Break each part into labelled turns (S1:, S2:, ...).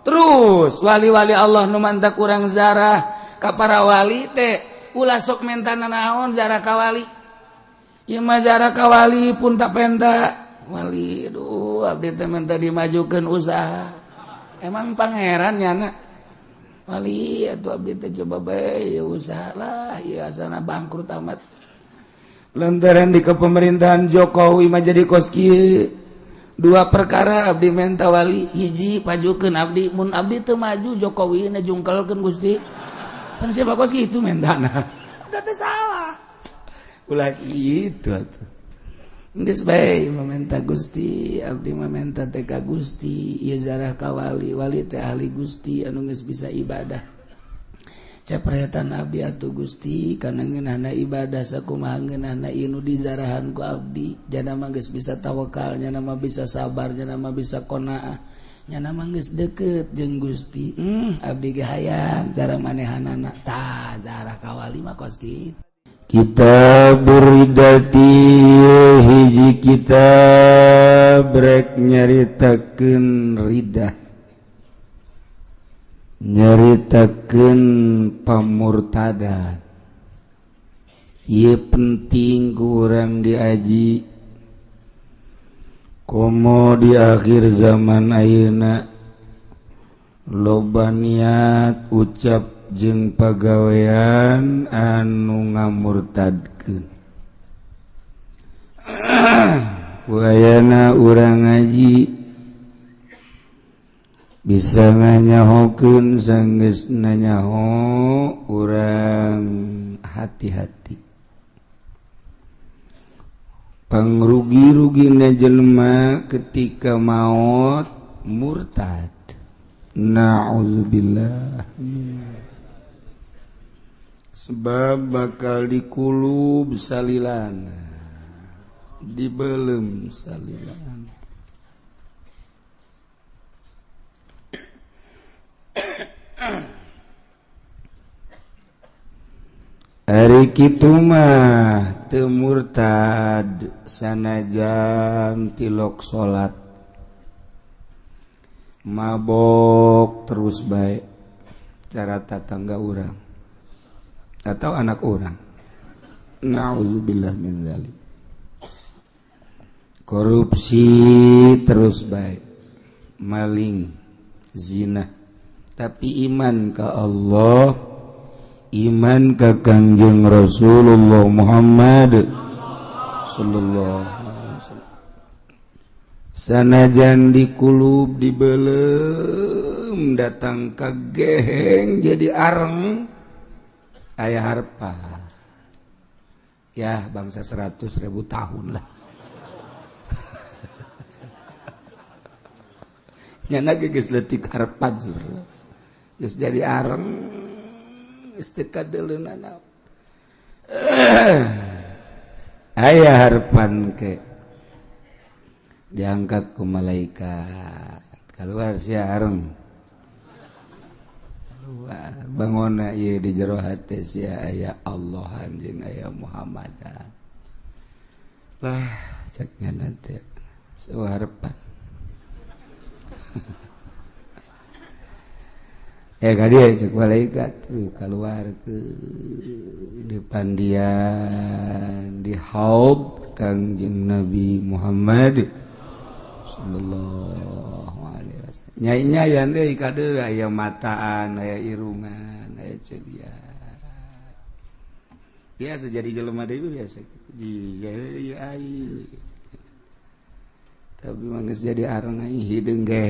S1: Terus wali-wali Allah nu mantak kurang zarah ka para wali teh ulah sok menta naon zarah ka wali. Ieu mah zarah ka wali pun tak penta. Wali duh abdi teh menta dimajukeun usaha. Emang pangeran nyana. Wali atuh abdi teh coba bae usaha lah ieu asana bangkrut amat. Lantaran di kepemerintahan Jokowi mah jadi kos kieu. Dua perkara abdi menta wali, hiji pajukeun abdi, mun abdi teu maju Jokowi na jungkelkeun Gusti. Kan siapa kos kitu mentana. Eta teh salah. Ulah kitu atuh. Geus bae mamenta Gusti, abdi mamenta teh ka Gusti, ieu zarah ka wali, wali teh ahli Gusti anu geus bisa ibadah. Cepretan abdi atuh Gusti kana ngeunahna ibadah sakumaha ngeunahna ieu nu dizarahan ku abdi, jana mah geus bisa tawakal, nyana mah bisa sabar, nyana mah bisa qanaah, nyana mah geus deukeut jeung Gusti. Abdi ge hayang cara manehanana tah zarah ka wali mah kos kitu.
S2: Kitab Riddati hiji kitab rek nyaritakeun riddah, nyaritakeun pamurtadan. Ieu penting ku urang diaji komo di akhir zaman ayeuna loba niat ucap jeung pagawean anu ngamurtadkeun. Wayana urang ngaji bisa nganyahokeun sanggeus nanyaho urang hati-hati. Pangrugi-rugina jelema ketika maot murtad. Na'udzubillah. Sebab bakal dikulub salilana, dibelem salilana. Ari kitu mah teu murtad sanajan tilok salat, mabok terus bae cara tatangga urang atau anak orang. Na'udzubillah min dzalik. Korupsi terus baik, maling, zina, tapi iman ke Allah, iman ke Kangjeng Rasulullah Muhammad sallallahu alaihi wasallam. Sanajan dikulub dibelem datang ke geheng jadi areng aya harpa ya bangsa 100.000 tahun lah. Nyana geus leutik harapan sebenarnya geus jadi areng geus teu kadeuleunana. Aya harapan ke diangkat ku malaikat keluar sia areng bangona ieu di jero hate sia aya Allah jeung aya Muhammadan. Lah cek nyana teh seueuh harapan. Ka dieu cek malaikat keluar ke di pandian di haud Kangjeng Nabi Muhammad sallallahu alaihi wasallam. Nyai-nyayan deui kadeuleu aya mataan, aya irungan, aya celia. Biasa jadi jelema deui biasa. Jieu ai. Tapi mah geus jadi areng aing hideung ge.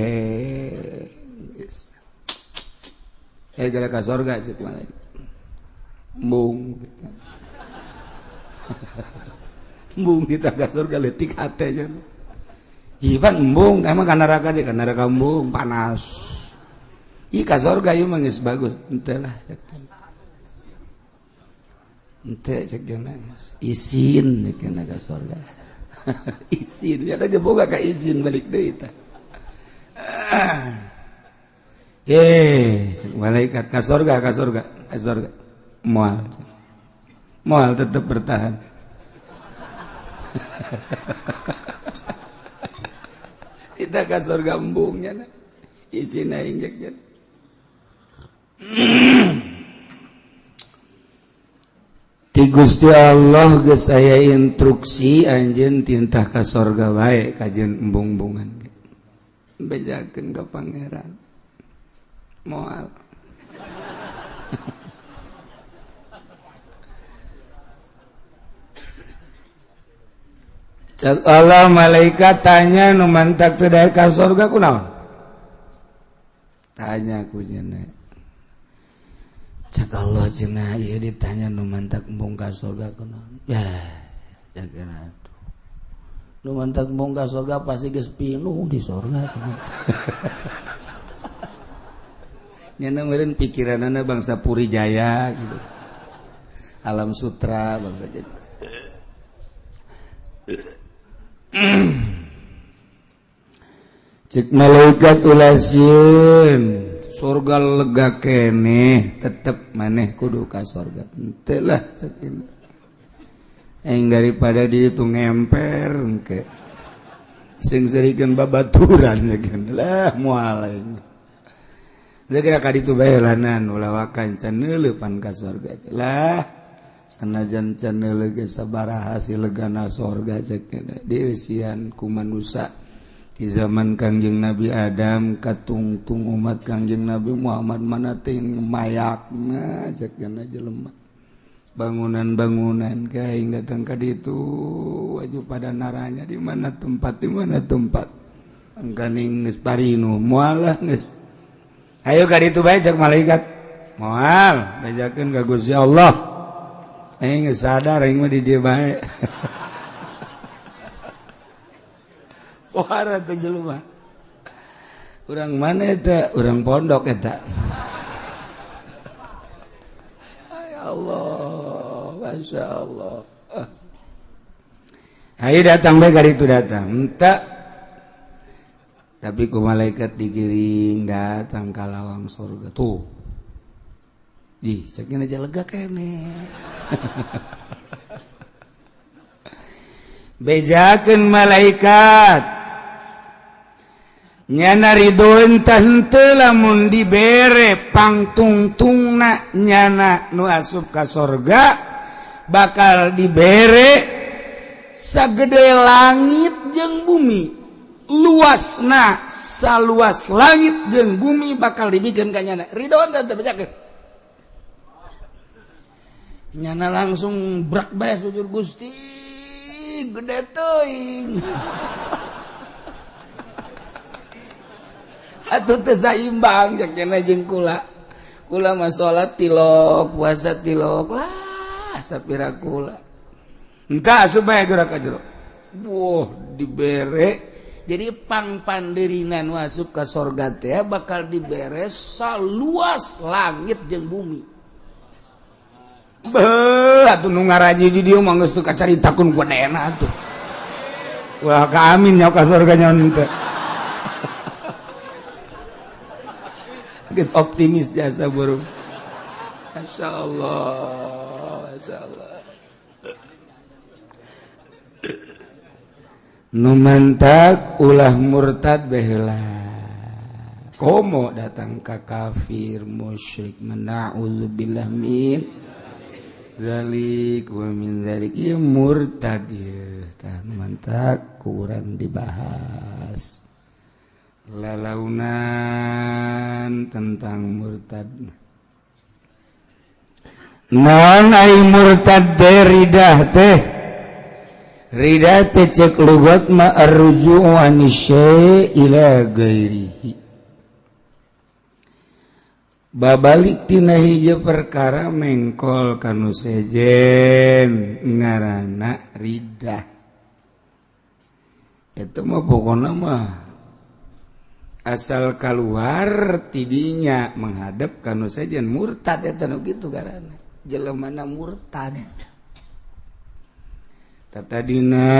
S2: Geus. Gara ka sorga cek malaikat. Embung. Embung kita ka surga leutik hate nya. Jiban embung emang ka neraka deui, ka neraka embung panas. Ih ka surga ieu mah geus bagus, henteu lah. Henteu cek jeung isin cek ka surga. Isin ya teh boga ka izin balik deui tah. Malaikat ka surga, ka surga, ka surga. Moal. Moal tetap bertahan. Kita ka surga embungnya. Isin aing jeung. Ti Gusti Allah geus aya instruksi anjeun tintah ka sorga wae kajeun embung-embungan. Bejakeun ka pangeran. Moal. Cak Allah malaikat tanya nu mantak teu daek ka sorga kunaon? Tanya ku cenah. Cak Allah cenah ieu ditanya nu mantak embung ka sorga kunaon? Ya, jaga atuh. Nu mantak embung ka sorga pasti geus pinuh di sorga. Nyana meureun pikiranana bangsa Puri Jaya gitu. Alam Sutra bangsa gitu. Cek malaikat ulah sieun surga lega keneh tetep maneh kudu ka sorga. Henteu lah sakitu. Aing daripada di ditu ngemper engke. Sing serikeun babaturan jeung lah moal aing. Kira ka ditu bae lanan ulah wakan can neuleupan ka sorga. Lah sanajan can neuleuh ge sabaraha silegana sorga cek dieusian ku manusa di zaman Kangjeng Nabi Adam katungtung umat Kangjeng Nabi Muhammad mana teh mayakna cek jelema bangunan-bangunan kaing datang ka ditu waju pada naranya di mana tempat di mana tempat angkaning geus parinu moal lah geus ayo ka ditu bae cek malaikat moal bejakeun ka Gusti Allah aing geus sadar aing mah di dieu bae. Pohara teh jelema. Urang mana eta? Urang pondok eta. Ya Allah, Masya Allah. Ayo datang bae ka ditu datang. Henteu. Tapi ku malaikat digiring datang ka lawang surga tuh. Di, cekin aja lega kene. Bejakeun malaikat. Nyana ridho entah henteu lamun dibere pangtungtungna nyana nu asup ka sorga bakal dibere sagede langit jeung bumi. Luasna saluas langit jeung bumi bakal dibikeun ka nyana. Ridho entah teu bejakeun. Nyana langsung brak bae sujud Gusti gede teuing. Atuh teu saimbang cek cenah jeung kula. Kula mah salat tilok, puasa tilok, lah sapira kula. Entah asup bae geura ka jero. Wah, dibere. Jadi pangpanderinan asup ka sorga teh bakal dibere saluas langit jeung bumi. Beuh, atuh nu ngaraji di dieu mah geus teu kacaritakeun gedena atuh. Ulah ka amin nya ka surga nya henteu. Geus optimis jasa burung. Masyaallah, masyaallah. Nu mantak ulah murtad baheula. Komo datang ka kafir musyrik na'udzubillah min zalik wa min zalik ieu murtad ieu tah mantak kurang dibahas lalaunan tentang murtad. Naon ai murtad teh ridah teh ridah teh cek lugat ma arruju'u an syai' ila ghairihi. Babalik tina hiji perkara mengkol kanu sejen ngaranna ridah. Eta mah pokona mah asal keluar tidinya menghadap kanu sejen murtad eta nu kitu ngaranna. Jelemana murtad. Tatadina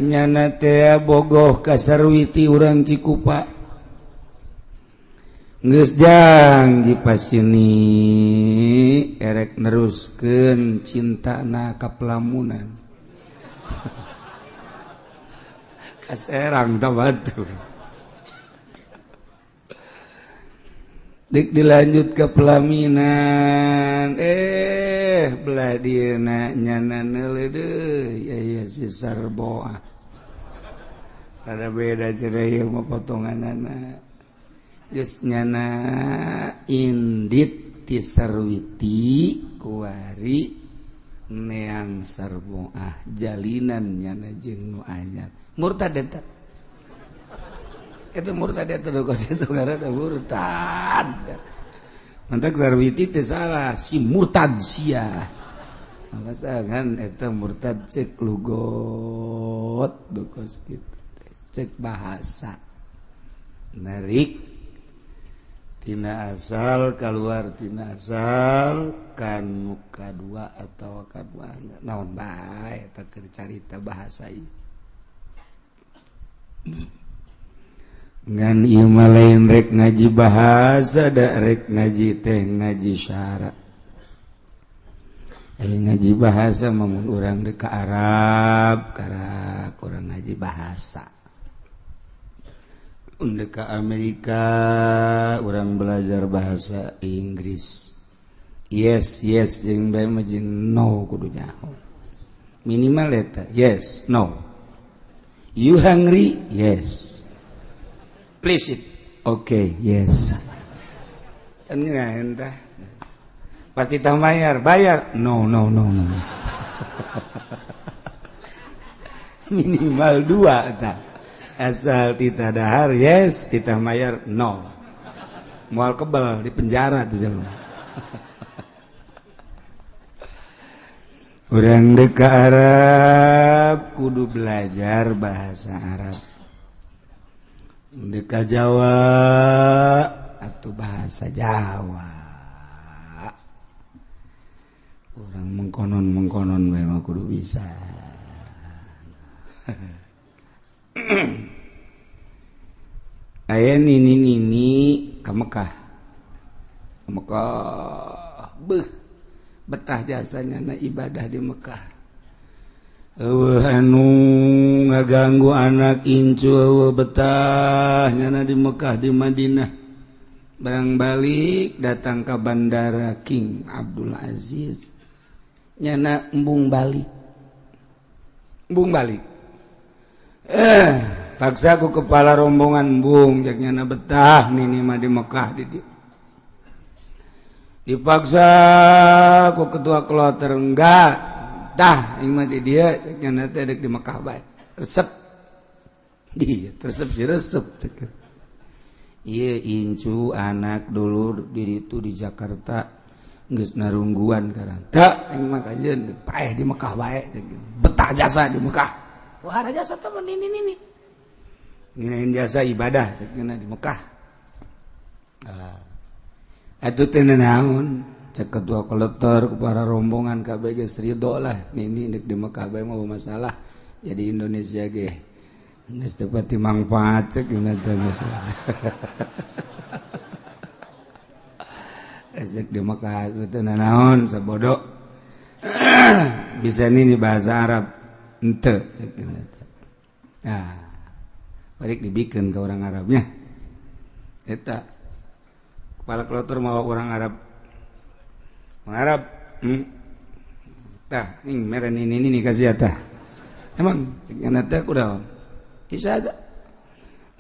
S2: nyana teh bogoh ka Sarwiti urang Cikupa. Geus jang dipasini erek neruskeun cintana ka pelamunan. Ka Serang ta batur. Dik dilanjut ke pelaminan belah dieuna nyana neuleuh deui ya si Sarboah rada beda cenah ieu mah potonganana geus nyana indit ti Sarwiti kuari neang Sarboah jalinan nyana jeung nu anyar murtad eta. Itu murtad eta kos itu karena ada murtad. Mantak Sarwiti teh salah si murtad sia. Alasan eta murtad cek lugot kos kitu cek bahasa. Narik tina asal keluar tina asal kanu kadua atawa kadua naon bae eta keur carita bahasa ieu. Ngan ieu mah lain rek ngaji bahasa da rek ngaji teh ngaji syara. Ngaji bahasa mah mun urang deuk ka Arab karak urang ngaji bahasa. Undek ka Amerika urang belajar bahasa Inggris. Yes yes jeung bae mah jeung no kudu nyaho. Minimal eta yes no. You hungry? Yes. Please it. Okay, yes. Kan ngeunaheun tah. Pasti tah bayar, bayar. No no no no. Minimal dua tah. Asal tita dahar yes, tita mayar no. Moal kebal di penjara tuh jelema. Urang deuk ka Arab kudu belajar bahasa Arab. Deuk ka Jawa atau bahasa Jawa. Urang mengkonon-mengkonon memang kudu bisa. Aya nini-nini ke Mekah. Ke Mekah. Beuh, betah jasanya na ibadah di Mekah. Eueuh anu ngaganggu anak incu eueuh betah nyana di Mekah di Madinah. Barang balik datang ke bandara King Abdul Aziz. Nyana embung balik. Embung balik. Paksa ku kepala rombongan embung cek nyana betah nini mah di Mekah di dieu. Dipaksa ku ketua kloter enggak tah ieu mah di dieu cek nyana teh deuk di Mekah bae. Resep. Di resep si resep cek. Ieu incu anak dulur di ditu di Jakarta geus narungguan karang. Tah aing mah kajeun paeh di Mekah bae betah jasa di Mekah. Wah jasa teman ini ini. Nginain jasa ibadah cek nyana di Mekah. Atuh teh naon cek ketua kloter para rombongan kabeh geus ridho lah nini deuk di Mekah bae mah masalah jadi Indonesia ge geus teu pati mangfaat cek gimana teh geus. Geus deuk di Mekah teh naon sabodo. Bisa nini bahasa Arab henteu cek gimana teh. Nah, balik dibikeun ke orang Arabnya. Eta kepala kloter mau orang Arab. Orang Arab. Tah, ing meren ini ini kasih tah. Emang nyana teh kuda. Bisa aja.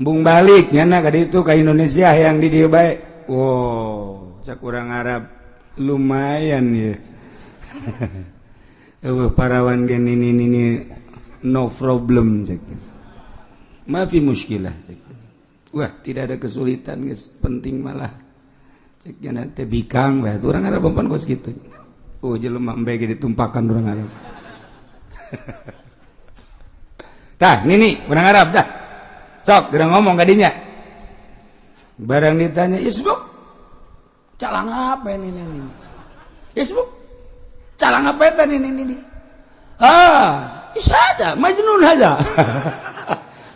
S2: Embung balik nyana ka ditu ka Indonesia yang di dieu bae. Wow, cak urang Arab lumayan ya. Eueuh parawan gen ini ini no problem cek. Maafi muskilah cek. Wah, tidak ada kesulitan geus, penting malah cek nyana teh bikang bae. Urang Arab pan kos kitu. Oh, jelema embe ge ditumpakan urang Arab. Tah, nini urang Arab tah. Sok geura ngomong ka dinya. Barang ditanya, "Isbuk, calang apa ini ini?" "Isbuk, calang apa eta ini ini?" Ah, isa aja, majnun aja.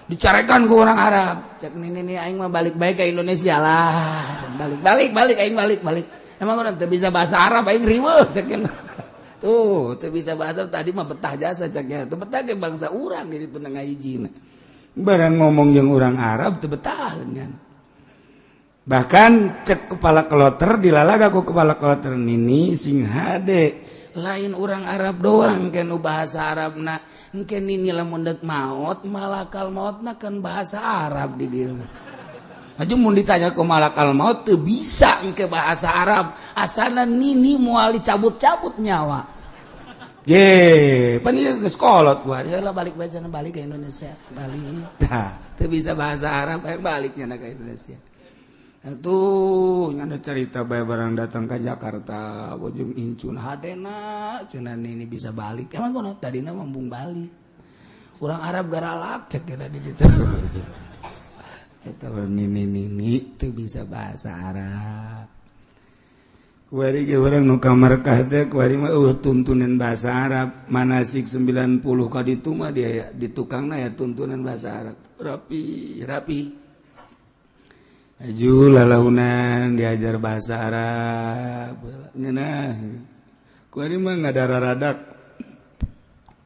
S2: Dicarekan ku orang Arab. Cek nini nih aing mah balik baik ke Indonesia lah. Balik balik balik aing balik balik. Emang orang teu bisa bahasa Arab aing riweuh cek. Tuh, teu bisa bahasa tadi mah betah jasa ceknya. Tuh betah ke bangsa urang di ditu ngahijina. Barang ngomong jeung urang Arab teu betah nya. Bahkan cek kepala kloter dilalaga ku kepala kloter nini sing hade
S1: lain orang Arab doang ke nu bahasa Arabna engke nini lamun deuk maot malakal maotna kan bahasa Arab di dieu mah. Aja mun ditanya ke malakal maut teu bisa engke bahasa Arab asana nini moal dicabut-cabut nyawa.
S2: Ye, pan ieu geus kolot gua.
S1: Heula balik bae cenah balik ke Indonesia, balik.
S2: Tah, teu bisa bahasa Arab aya baliknya na ke Indonesia. Atuh nyana cerita bae barang datang ke Jakarta bojong incun
S1: hadena cenah nini bisa balik. Emang kono tadina mah embung balik. Urang Arab garalak cek kira di ditu.
S2: Eta nini-nini teu bisa bahasa Arab. Kuari ge urang nu ka Markah teh kuari mah eueuh tuntunan bahasa Arab. Manasik 90 ka ditu mah dia di tukangna ya tuntunan bahasa Arab.
S1: Rapi, rapi.
S2: Aju lalaunan diajar bahasa Arab. Ngeunah. Kuari mah ngadararadak.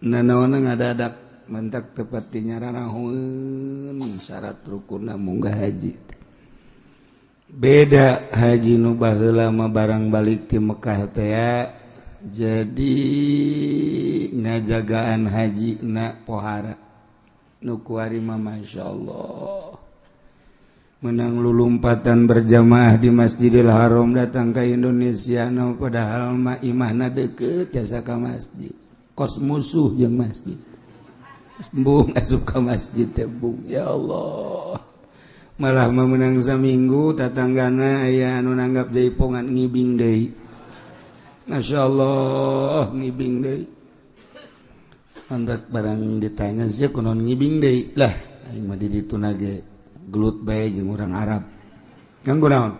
S2: Nanaonna ngadadak mentak tepat di nyararahoeun syarat rukunna munggah haji. Beda haji nu baheula mah barang balik ti Mekah teh jadi ngajagaan haji na pohara nu kuari mah masyaallah menang lulumpatan berjamaah di Masjidil Haram datang ke Indonesia nu padahal mah imahna deukeut jasa ka masjid kos musuh jeung masjid embung asup ka masjid teh bung ya Allah. Malah memenang saminggu tatanggana aya anu nanggap jaipongan ngibing deui. Masya Allah ngibing deui. Antak barang ditanya sih kunaon ngibing deui lah aing mah di ditu ge gelut bae jeung urang Arab. Nganggo naon?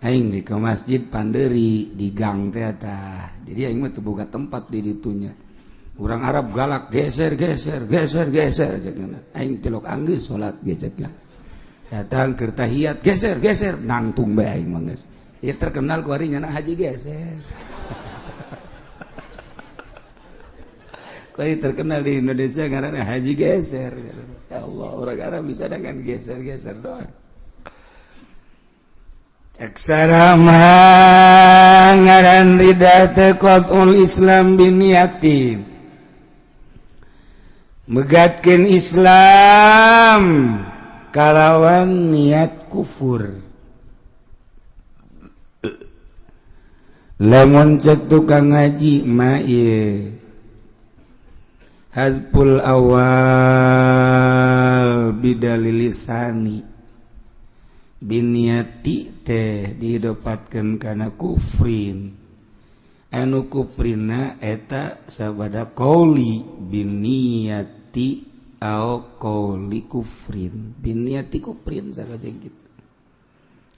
S2: Aing di ke masjid panderi di gang teh tah. Jadi aing mah teu boga tempat di ditunya. Urang Arab galak geser geser geser geser cenah. Aing tilok anggeus salat ge cenah. Datang keur tahiyat geser geser nangtung bae aing mah geus. Ieu terkenal ku ari nyana haji geser. Ku ari terkenal di Indonesia ngaranna haji geser. Ya Allah, urang Arab bisa dengan geser-geser doang. Cek sarama ngaran rida teh qatul Islam biniatin. Megatkeun Islam kalawan niat kufur. Lamun cek tukang ngaji mah ieu hadful awal bidalilisani biniati teh didapatkeun kana kufrin anu kufrina eta sabada qauli biniati au qauli kufrin biniati kufrin saja gitu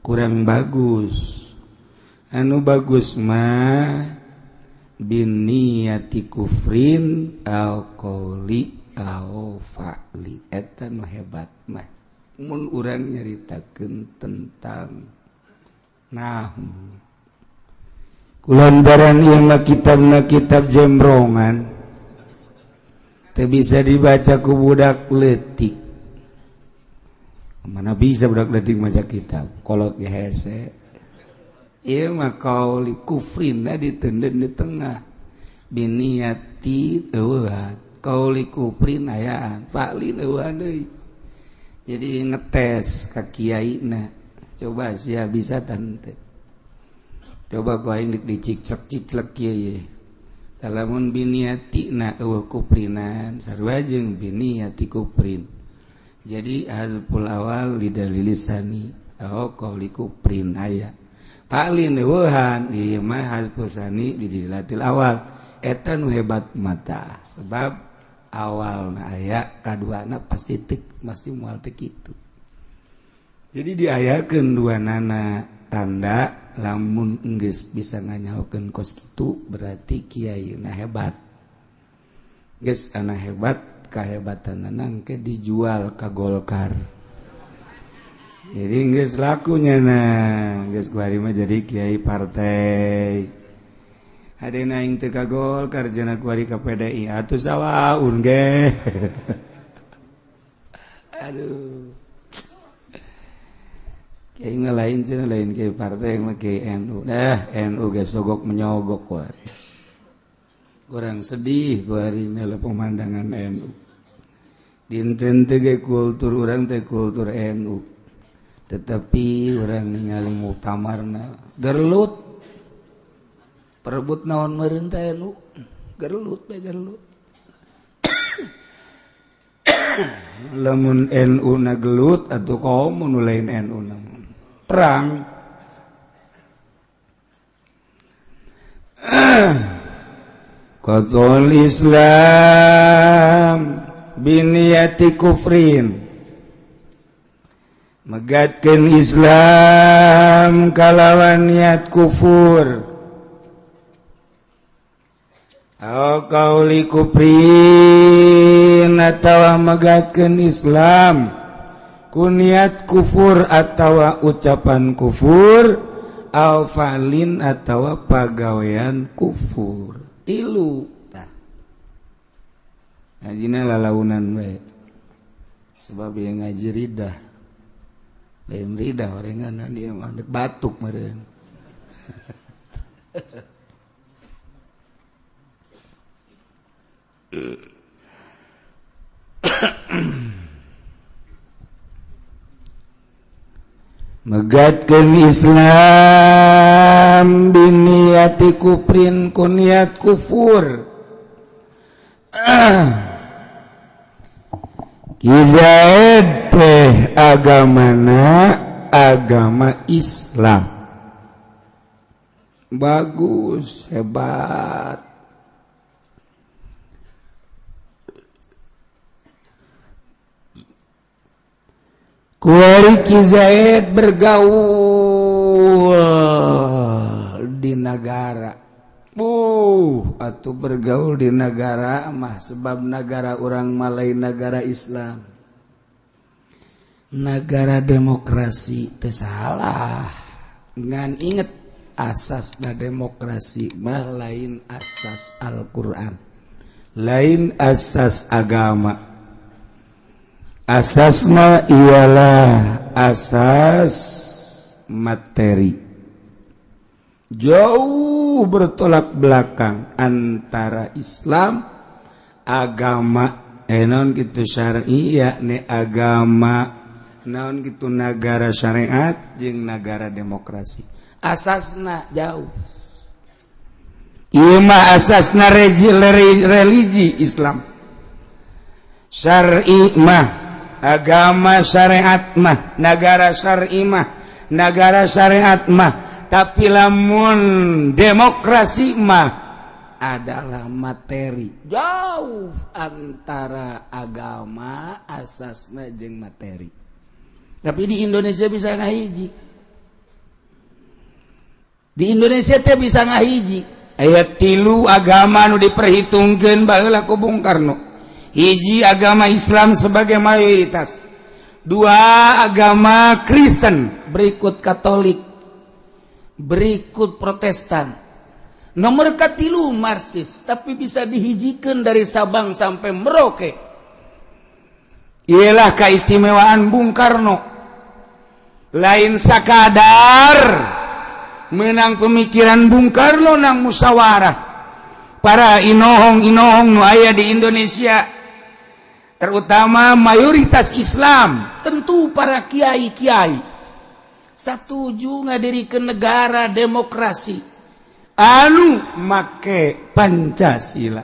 S2: kurang bagus. Anu bagus mah biniati kufrin au qauli au fa'li eta nu hebat mah mun urang nyaritakeun tentang nahu kulantaran ieu mah kitabna kitab jembrongan teu bisa dibaca ku budak leutik. Mana bisa budak leutik maca kitab kolot ge hese. Ieu mah qauli kufrinna ditenden di tengah biniati eueuhan qauli kufrin ayaan fa'lin eueuhan deui. Jadi ngetes ka kiaina coba sia bisa tante coba ku aing diciclek-ciclek kieu. Lamun biniati na eueuh kufrinan sarua jeung biniati kufrin. Jadi hazful awal lidalilisani au qauli kufrin aya. Fa'lin eueuhan ieu mah hazful sani bidilatil awal. Eta nu hebat mata sebab awalna aya kaduana pasti teu masih moal teu kitu. Jadi diayakeun dua nana tanda lamun enggeus bisa nganyahokeun kos kitu berarti kiaina hebat. Geus ana hebat kahebatanna engke dijual ka Golkar. Jadi geus lakunya nah geus kuari mah jadi kiai partai. Hadena aing teu ka Golkar cenah kuari ka PDI atuh sawaun ge. Aduh. Kiai mah lain cenah, lain kiai partai mah kiai NU. Dah NU ge sogok menyogok kuari. Kurang sedih kuari nela pemandangan NU. Dinten teh ge kultur urang teh kultur NU. Tetapi urang ningali muktamarna gerlut. Perebut naon meureun teh NU. Gerlut teh gerlut. Lamun NU na gelut atuh komo nu lain NU na perang. Qatul Islam biniyati kufrin, megatkeun Islam kalawan niat kufur. Au qauli kufrin atawa megatkeun Islam ku niat kufur atawa ucapan kufur, au fa'lin atawa pagawean kufur. Tilu tah ngajina lalaunan bae sebab yang ngaji ridah lain ridah orengan dia mah dek batuk meureun. Megatkeun Islam biniyati kufrin ku niat kufur. Ki Zaid teh agamana agama Islam. Bagus, hebat. Kuari Ki Zaid bergaul di negara. Atau bergaul di negara mah sebab negara orang Malay negara Islam. Negara demokrasi teu salah. Ngan inget asasna demokrasi mah lain asas Al-Qur'an. Lain asas agama. Asasna ialah asas materi. Jauh bertolak belakang antara Islam agama naon kitu syar'i yakni agama naon kitu nagara syariat jeung nagara demokrasi. Asasna jauh. Ieu mah asasna religi Islam. Syar'i mah agama syariat mah nagara syar'i mah nagara syariat mah, tapi lamun demokrasi mah adalah materi. Jauh antara agama asasna jeung materi. Tapi di Indonesia bisa ngahiji. Di Indonesia teh bisa ngahiji. Aya 3 agama nu diperhitungkeun baheula ku Bung Karno. Hiji agama Islam sebagai mayoritas, 2 agama Kristen, berikut Katolik, berikut Protestan, nomor katilu Marxis, tapi bisa dihijikan dari Sabang sampai Merauke. Ialah keistimewaan Bung Karno. Lain sakadar menang pemikiran Bung Karno nang musyawarah para inohong-inohong nu aya di Indonesia, terutama mayoritas Islam, tentu para kiai-kiai satuju ngadirikeun negara demokrasi anu make Pancasila.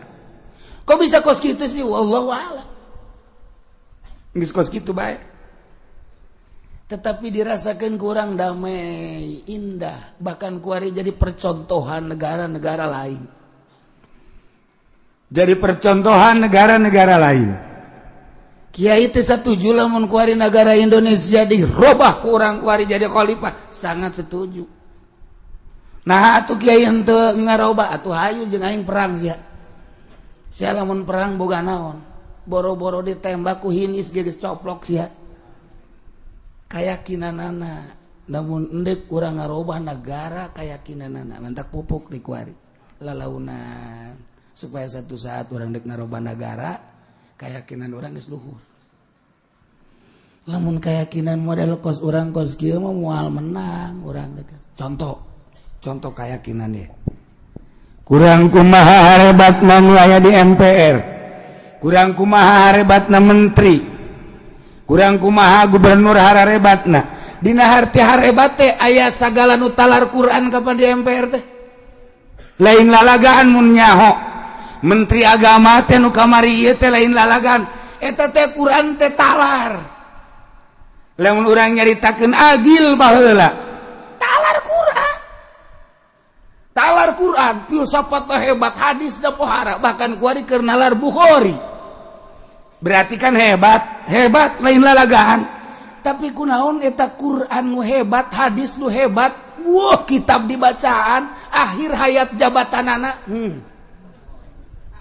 S2: Kok bisa kos kitu sih? Wallahu a'lam. Geus kos kitu bae. Tetapi dirasakan kurang damai, indah, bahkan kuari jadi percontohan negara-negara lain. Jadi percontohan negara-negara lain. Kiai teh satuju lamun kuari negara Indonesia dirobah kurang kuari jadi khalifah, sangat setuju. Nah atuh kiai henteu ngarobah atuh hayu jeung aing perang sia. Sia lamun perang boga naon? Boro-boro ditembak ku hinis ge geus coplok sia. Kayakinanana namun endek kurang ngarobah negara kayakinanana mantak pupuk di kuari lalaunan supaya satu saat orang dek ngarobah negara keyakinan orang geus luhur.
S1: Lamun keyakinan model kos urang kos kieu mah moal menang urang. Contoh
S2: contoh keyakinan dia. Kurang kumaha hebatna nu aya di MPR, kurang kumaha hebatna menteri, kurang kumaha gubernur harebatna.
S1: Dina harti harebat teh aya sagala nu talar Quran kapan di MPR teh.
S2: Lain lalagaan mun nyaho menteri agama teh nu kamari ieu teh lain lalagaan.
S1: Eta teh Quran teh talar.
S2: Lamun urang nyaritakeun agil baheula
S1: talar Quran. Talar Quran, filsafat hebat, hadis da pohara, bahkan kuari keur nalar Bukhari.
S2: Berarti kan hebat, hebat lain lalagaan.
S1: Tapi kunaon eta Quran nu hebat, hadis nu hebat, wah kitab dibacaan, akhir hayat jabatanana.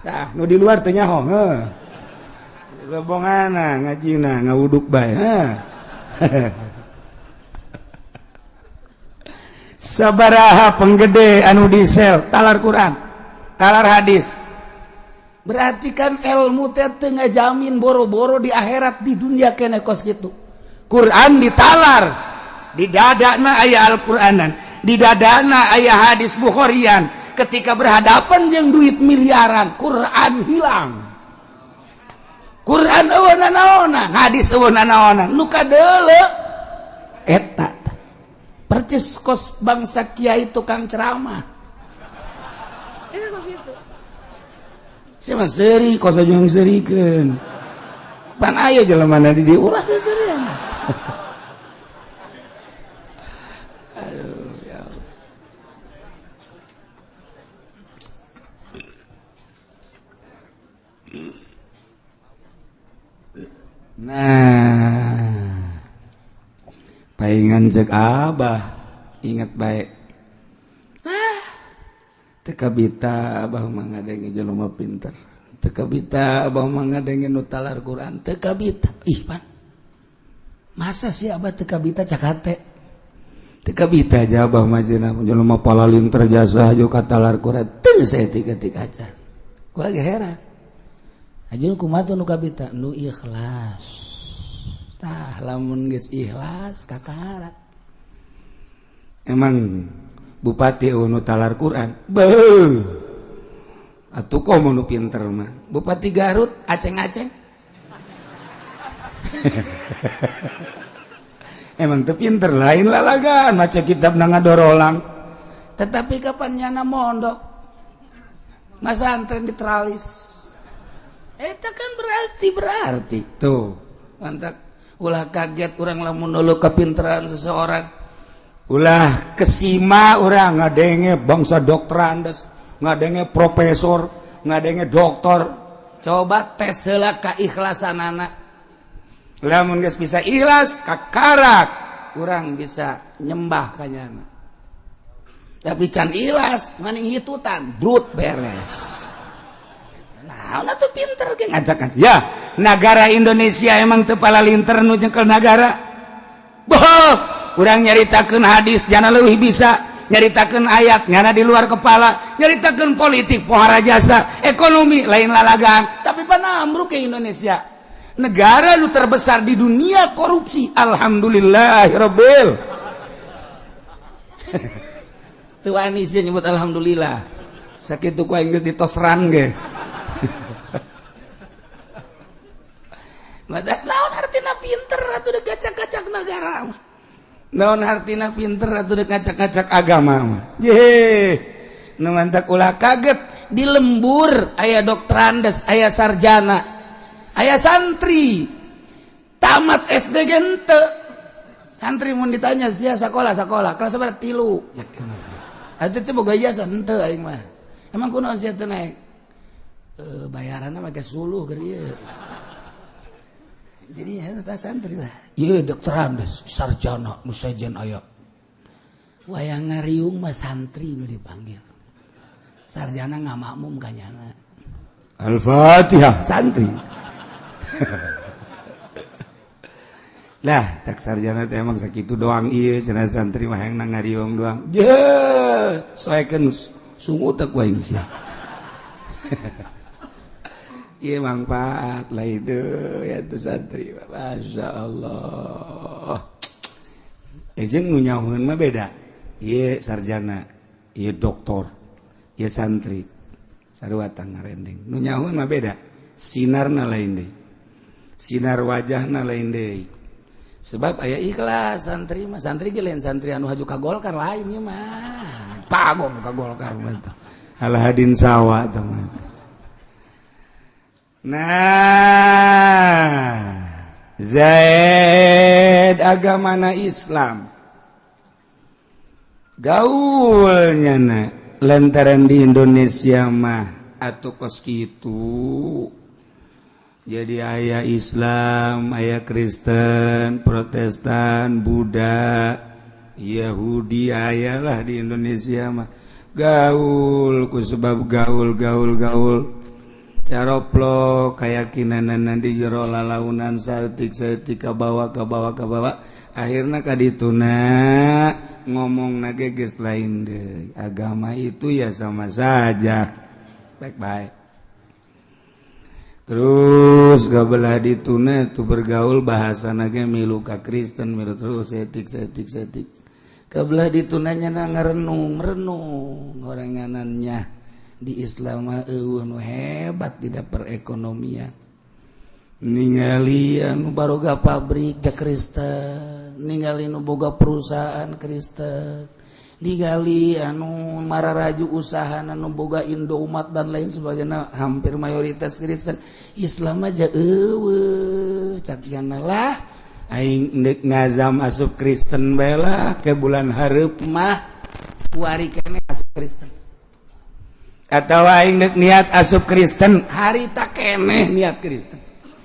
S2: Tah, nu di luar teh nyaho, heuh. Lebongana ngajina ngawuduk bae, heuh. Sabaraha penggede anu diesel talar Quran, talar hadis.
S1: Berarti kan ilmu teh teu ngajamin boro-boro di akhirat, di dunia kene kos kitu.
S2: Quran ditalar, di dadana aya Al-Qur'anan, di dadana aya hadis Bukharian. Ketika berhadapan jeung duit miliaran, Quran hilang.
S1: Quran eueuh nanaonan,
S2: hadis eueuh nanaonan,
S1: nu kadeuleu eta percis kos bangsa kiai tukang ceramah. Ini kos itu.
S2: Sia mah seuri kos jeung seurikeun. Pan aya jelema di dieu ulah seuserian. Aduh ya Allah. Nah, paingan cek abah ingat baik. Ah, teu kabita abah mah ngadenge jelema pinter.
S1: Teu kabita abah mah ngadenge nu talar Quran, teu kabita. Ih pan. Masa sih abah teu kabita cak hate?
S2: Teu kabita aja abah mah cenah jelema palalinter jasa jo ka talar Quran. Teu saeutik-eutik acan.
S1: Kula ge heran. Ajun kumaha tuh nu kabita? Nu ikhlas. Tah lamun geus ikhlas kakara.
S2: Emang bupati nu talar Quran? Beuh. Atuh komo nu pinter mah.
S1: Bupati Garut aceng-aceng.
S2: Emang teu pinter lain lalagaan maca kitab na ngadorolang.
S1: Tetapi kapan nyana mondok? Masantren diteralis. Eta kan berarti
S2: tuh. Mantap.
S1: Ulah kaget urang lamun dulu kepinteran seseorang.
S2: Ulah kesima urang ngadenge bangsa dokterandes, ngadenge profesor, ngadenge doktor.
S1: Coba tes heula kaikhlasanana.
S2: Lamun geus bisa ikhlas kakarak,
S1: urang bisa nyembah ka nyana. Tapi can ikhlas maning hitutan, brut beres. Nah, tuh pinter ge
S2: ngajakan. Ya, negara Indonesia emang teu palalinter nu nyekel nagara. Boh, urang nyaritakeun hadis jana leuwih bisa, nyaritakeun ayat nyana di luar kepala, nyaritakeun politik pohara jasa, ekonomi lain lalagaan,
S1: tapi pan ambruk ke Indonesia.
S2: Negara nu terbesar di dunia korupsi. Alhamdulillahirabbil.
S1: Teu wani sih nyebut alhamdulillah.
S2: Sakitu ku aing geus ditosran ge.
S1: Madak naon hartina pinter atuh deuk gacak-gacak nagara mah.
S2: Naon hartina pinter atuh deuk ngacak-ngacak agama mah. Ye, nu mantak ulah kaget
S1: di lembur aya dokterandes, aya sarjana, aya santri. Tamat SD ge henteu. Santri mun ditanya sia sakola sakola kelas sabaraha 3. Atuh teh boga ijazah henteu aing mah. Emang kunaon sia teu naik? Bayaranna make suluh keur ieu. Jadi eta santri lah. Ieu dokterandes, sarjana nu sejen aya. Wayang ngariung mah santri nu dipanggil. Sarjana ngamakmum ka nyana.
S2: Al-Fatihah santri. Lah, cak sarjana teh emang sakitu doang ieu cenah santri mah hayang ngariung doang. Je, soekeun sungut teh ku aing sia. Ieu manfaat lain deui atuh santri. Masya Allah. Jeung nu nyahueun mah beda. Ieu sarjana, ieu doktor, ieu santri. Sarua ngarendeng. Nu nyahueun mah beda. Sinarna lain deui. Sinar wajahna lain deui. Sebab aya ikhlas santri mah, santri ge lain santri anu haju ka Golkar lain ieu mah. Pagong ka Golkar mah teh. Alah hadin sawa teh mah. Nah, Zaid agamana Islam. Gaulnya na lantaran di Indonesia mah atuh kos kitu. Jadi aya Islam, aya Kristen, Protestan, Buddha, Yahudi aya lah di Indonesia mah. Gaul ku sebab gaul gaul gaul. Caroplok keyakinan di jero lalaunan saeutik-saeutik kabawa kabawa kabawa akhirna kadituna ngomong nage geus lain deui. Agama itu ya sama saja baik-baik. Terus gabelah dituna tuh bergaul bahasa nage milu ka Kristen milu terus saeutik saeutik saeutik kabelah ditunanya na ngarenung renung gorenganannya di Islam mah eueuh nu hebat tidak perekonomian. Ningali anu baroga pabrik da Kristen, ningali nu boga perusahaan Kristen, ningali anu mararaju usaha anu boga Indomaret dan lain sebagainya hampir mayoritas Kristen. Islam aja eueuh cak jana lah aing deuk ngazam asup Kristen bae lah ke bulan hareup mah kuari keneh asup Kristen. Atau aing deuk niat asup Kristen harita keneh niat Kristen.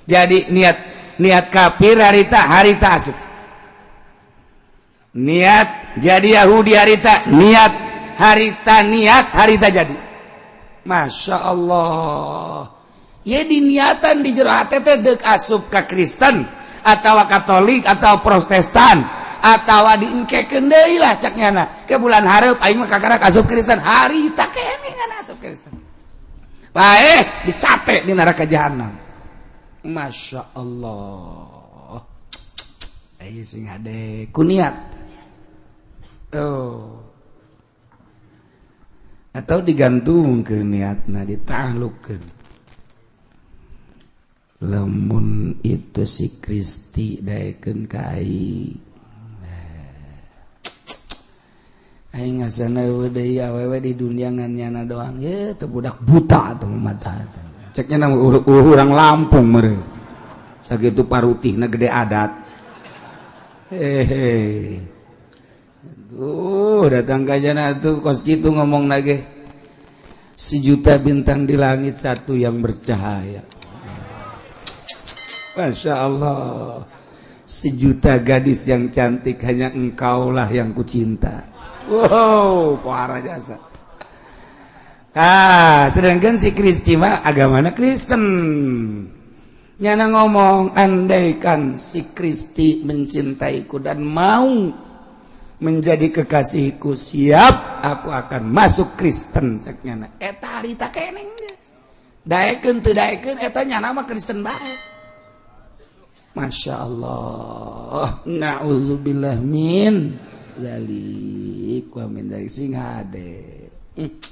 S2: Jadi niat niat kafir harita harita asup. Niat jadi Yahudi harita niat harita niat harita jadi. Masya Allah. Ya diniatan di jero hate teh deuk asup ka Kristen atau Katolik atau Protestan atau diengkekeun deui lah cak nyana. Ke bulan hareup aing mah kakarak asup Kristen harita keneh ngan asup Kristen. Paeh disate di neraka jahanam. Masya Allah. Ayo sing hade ku niat. Oh. Atau digantungkeun niatna ditaklukkeun. Lamun itu si Kristi daekeun ka aing. Aing ngasana deui awewe di dunia ngan nyana doang. Ye teu budak buta atuh mata. Ceknya nama urang Lampung meureun. Sakitu parutihna gede adat. Hehe. Tuh datang ka jana tuh kos kitu ngomong lagi. Sejuta bintang di langit satu yang bercahaya. Masya Allah. Sejuta gadis yang cantik hanya engkaulah yang kucinta. Wow, parah jasa. Ah, sedangkan si Kristi mah agamana Kristen. Nyana ngomong, andaikan si Kristi mencintaiku dan mau menjadi kekasihku, siap aku akan masuk Kristen cek nyana. Eta harita keneh geus. Daekeun teu daekeun eta nyana mah Kristen bae. Masya Allah. Na'udzubillah min dzalik wa min dzalik sing hade.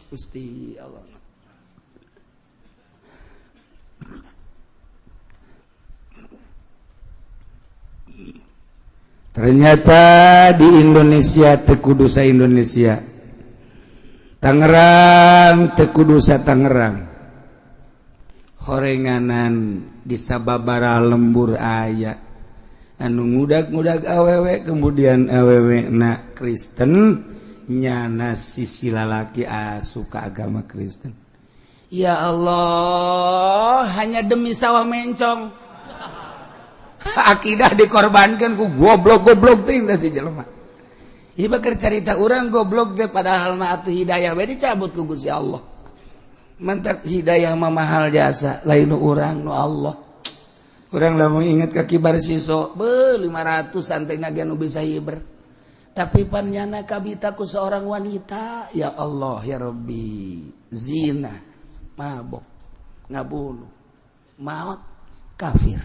S2: Gusti Allah. Ternyata di Indonesia teu kudu sa Indonesia. Tangerang teu kudu sa Tangerang. Horenganan di sababara lembur aya anu ngudag-ngudag awewe kemudian awewe na Kristen nyana sisi lalaki asup ka agama Kristen. Ya Allah, hanya demi sawah mencong. Akidah dikorbankan ku goblok-goblok teh si jelema. Ieu keur carita urang goblok teh padahal mah atuh hidayah we dicabut ku Gusti Allah. Mantap hidayah mah mahal jasa lain nu urang nu Allah. Urang lamun inget ka kibar siso, be 500 santai ge nu bisa hiber. Tapi pan nyana kabita ku seorang wanita, ya Allah ya Rabbi, zina, mabok, ngabunuh.
S1: Maut kafir.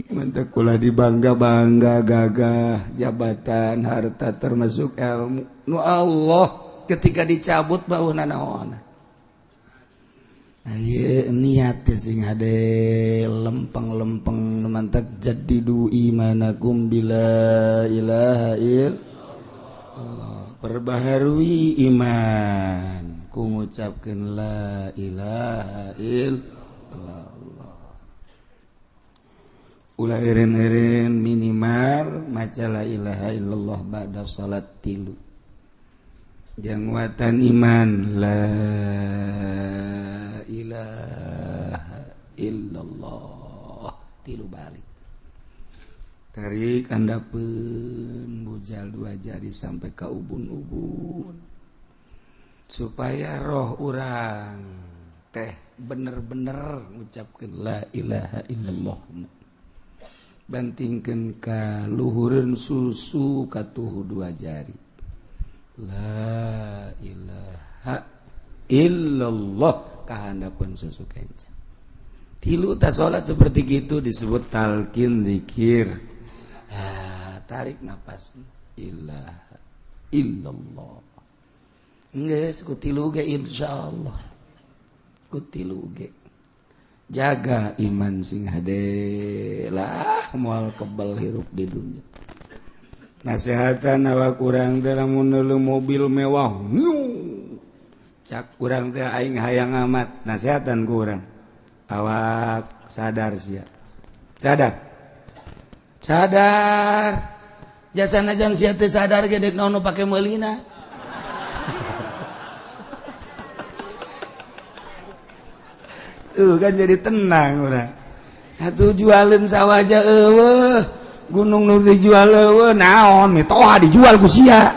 S2: Mantak kula dibangga-bangga gagah jabatan, harta, termasuk ilmu nu Allah
S1: ketika dicabut bau nanaon. Ayo niat sing hade lempeng-lempeng, mantak jaddidu imanakum bila ilaha
S2: illallah, perbaharui iman ku ngucapkeun la ilaha illallah. Ulah eren-eren, minimal maca la ilaha illallah ba'da salat tilu janguatan iman la ilaha illallah tilu balik. Tarik handapeun, bujal dua jari sampai ke ubun-ubun supaya roh urang teh bener-bener ngucapkeun la ilaha illallah. Bantingkeun ka luhureun susu katuhu dua jari, la ilaha illallah kahandapeun susu kenca tilu. Tas salat seperti gitu disebut talqin zikir. Ah, tarik nafas, ilaha illallah. Geus ku tilu ge, insyaallah ku tilu ge jaga iman sing hade lah, moal kebal hirup di dunia. Nasehatan awak urang teh, lamun mobil mewah niu cak urang teh, aing hayang amat. Nasehatan ku urang, awak sadar sia, sadar,
S1: Sadar jasa najan sia teu sadar ge dek naon nu pake meulina.
S2: Tuh kan jadi tenang urang.
S1: Atuh jualin sawah aja eueuh, gunung nu dijual eueuh, naon mitoha dijual ku sia.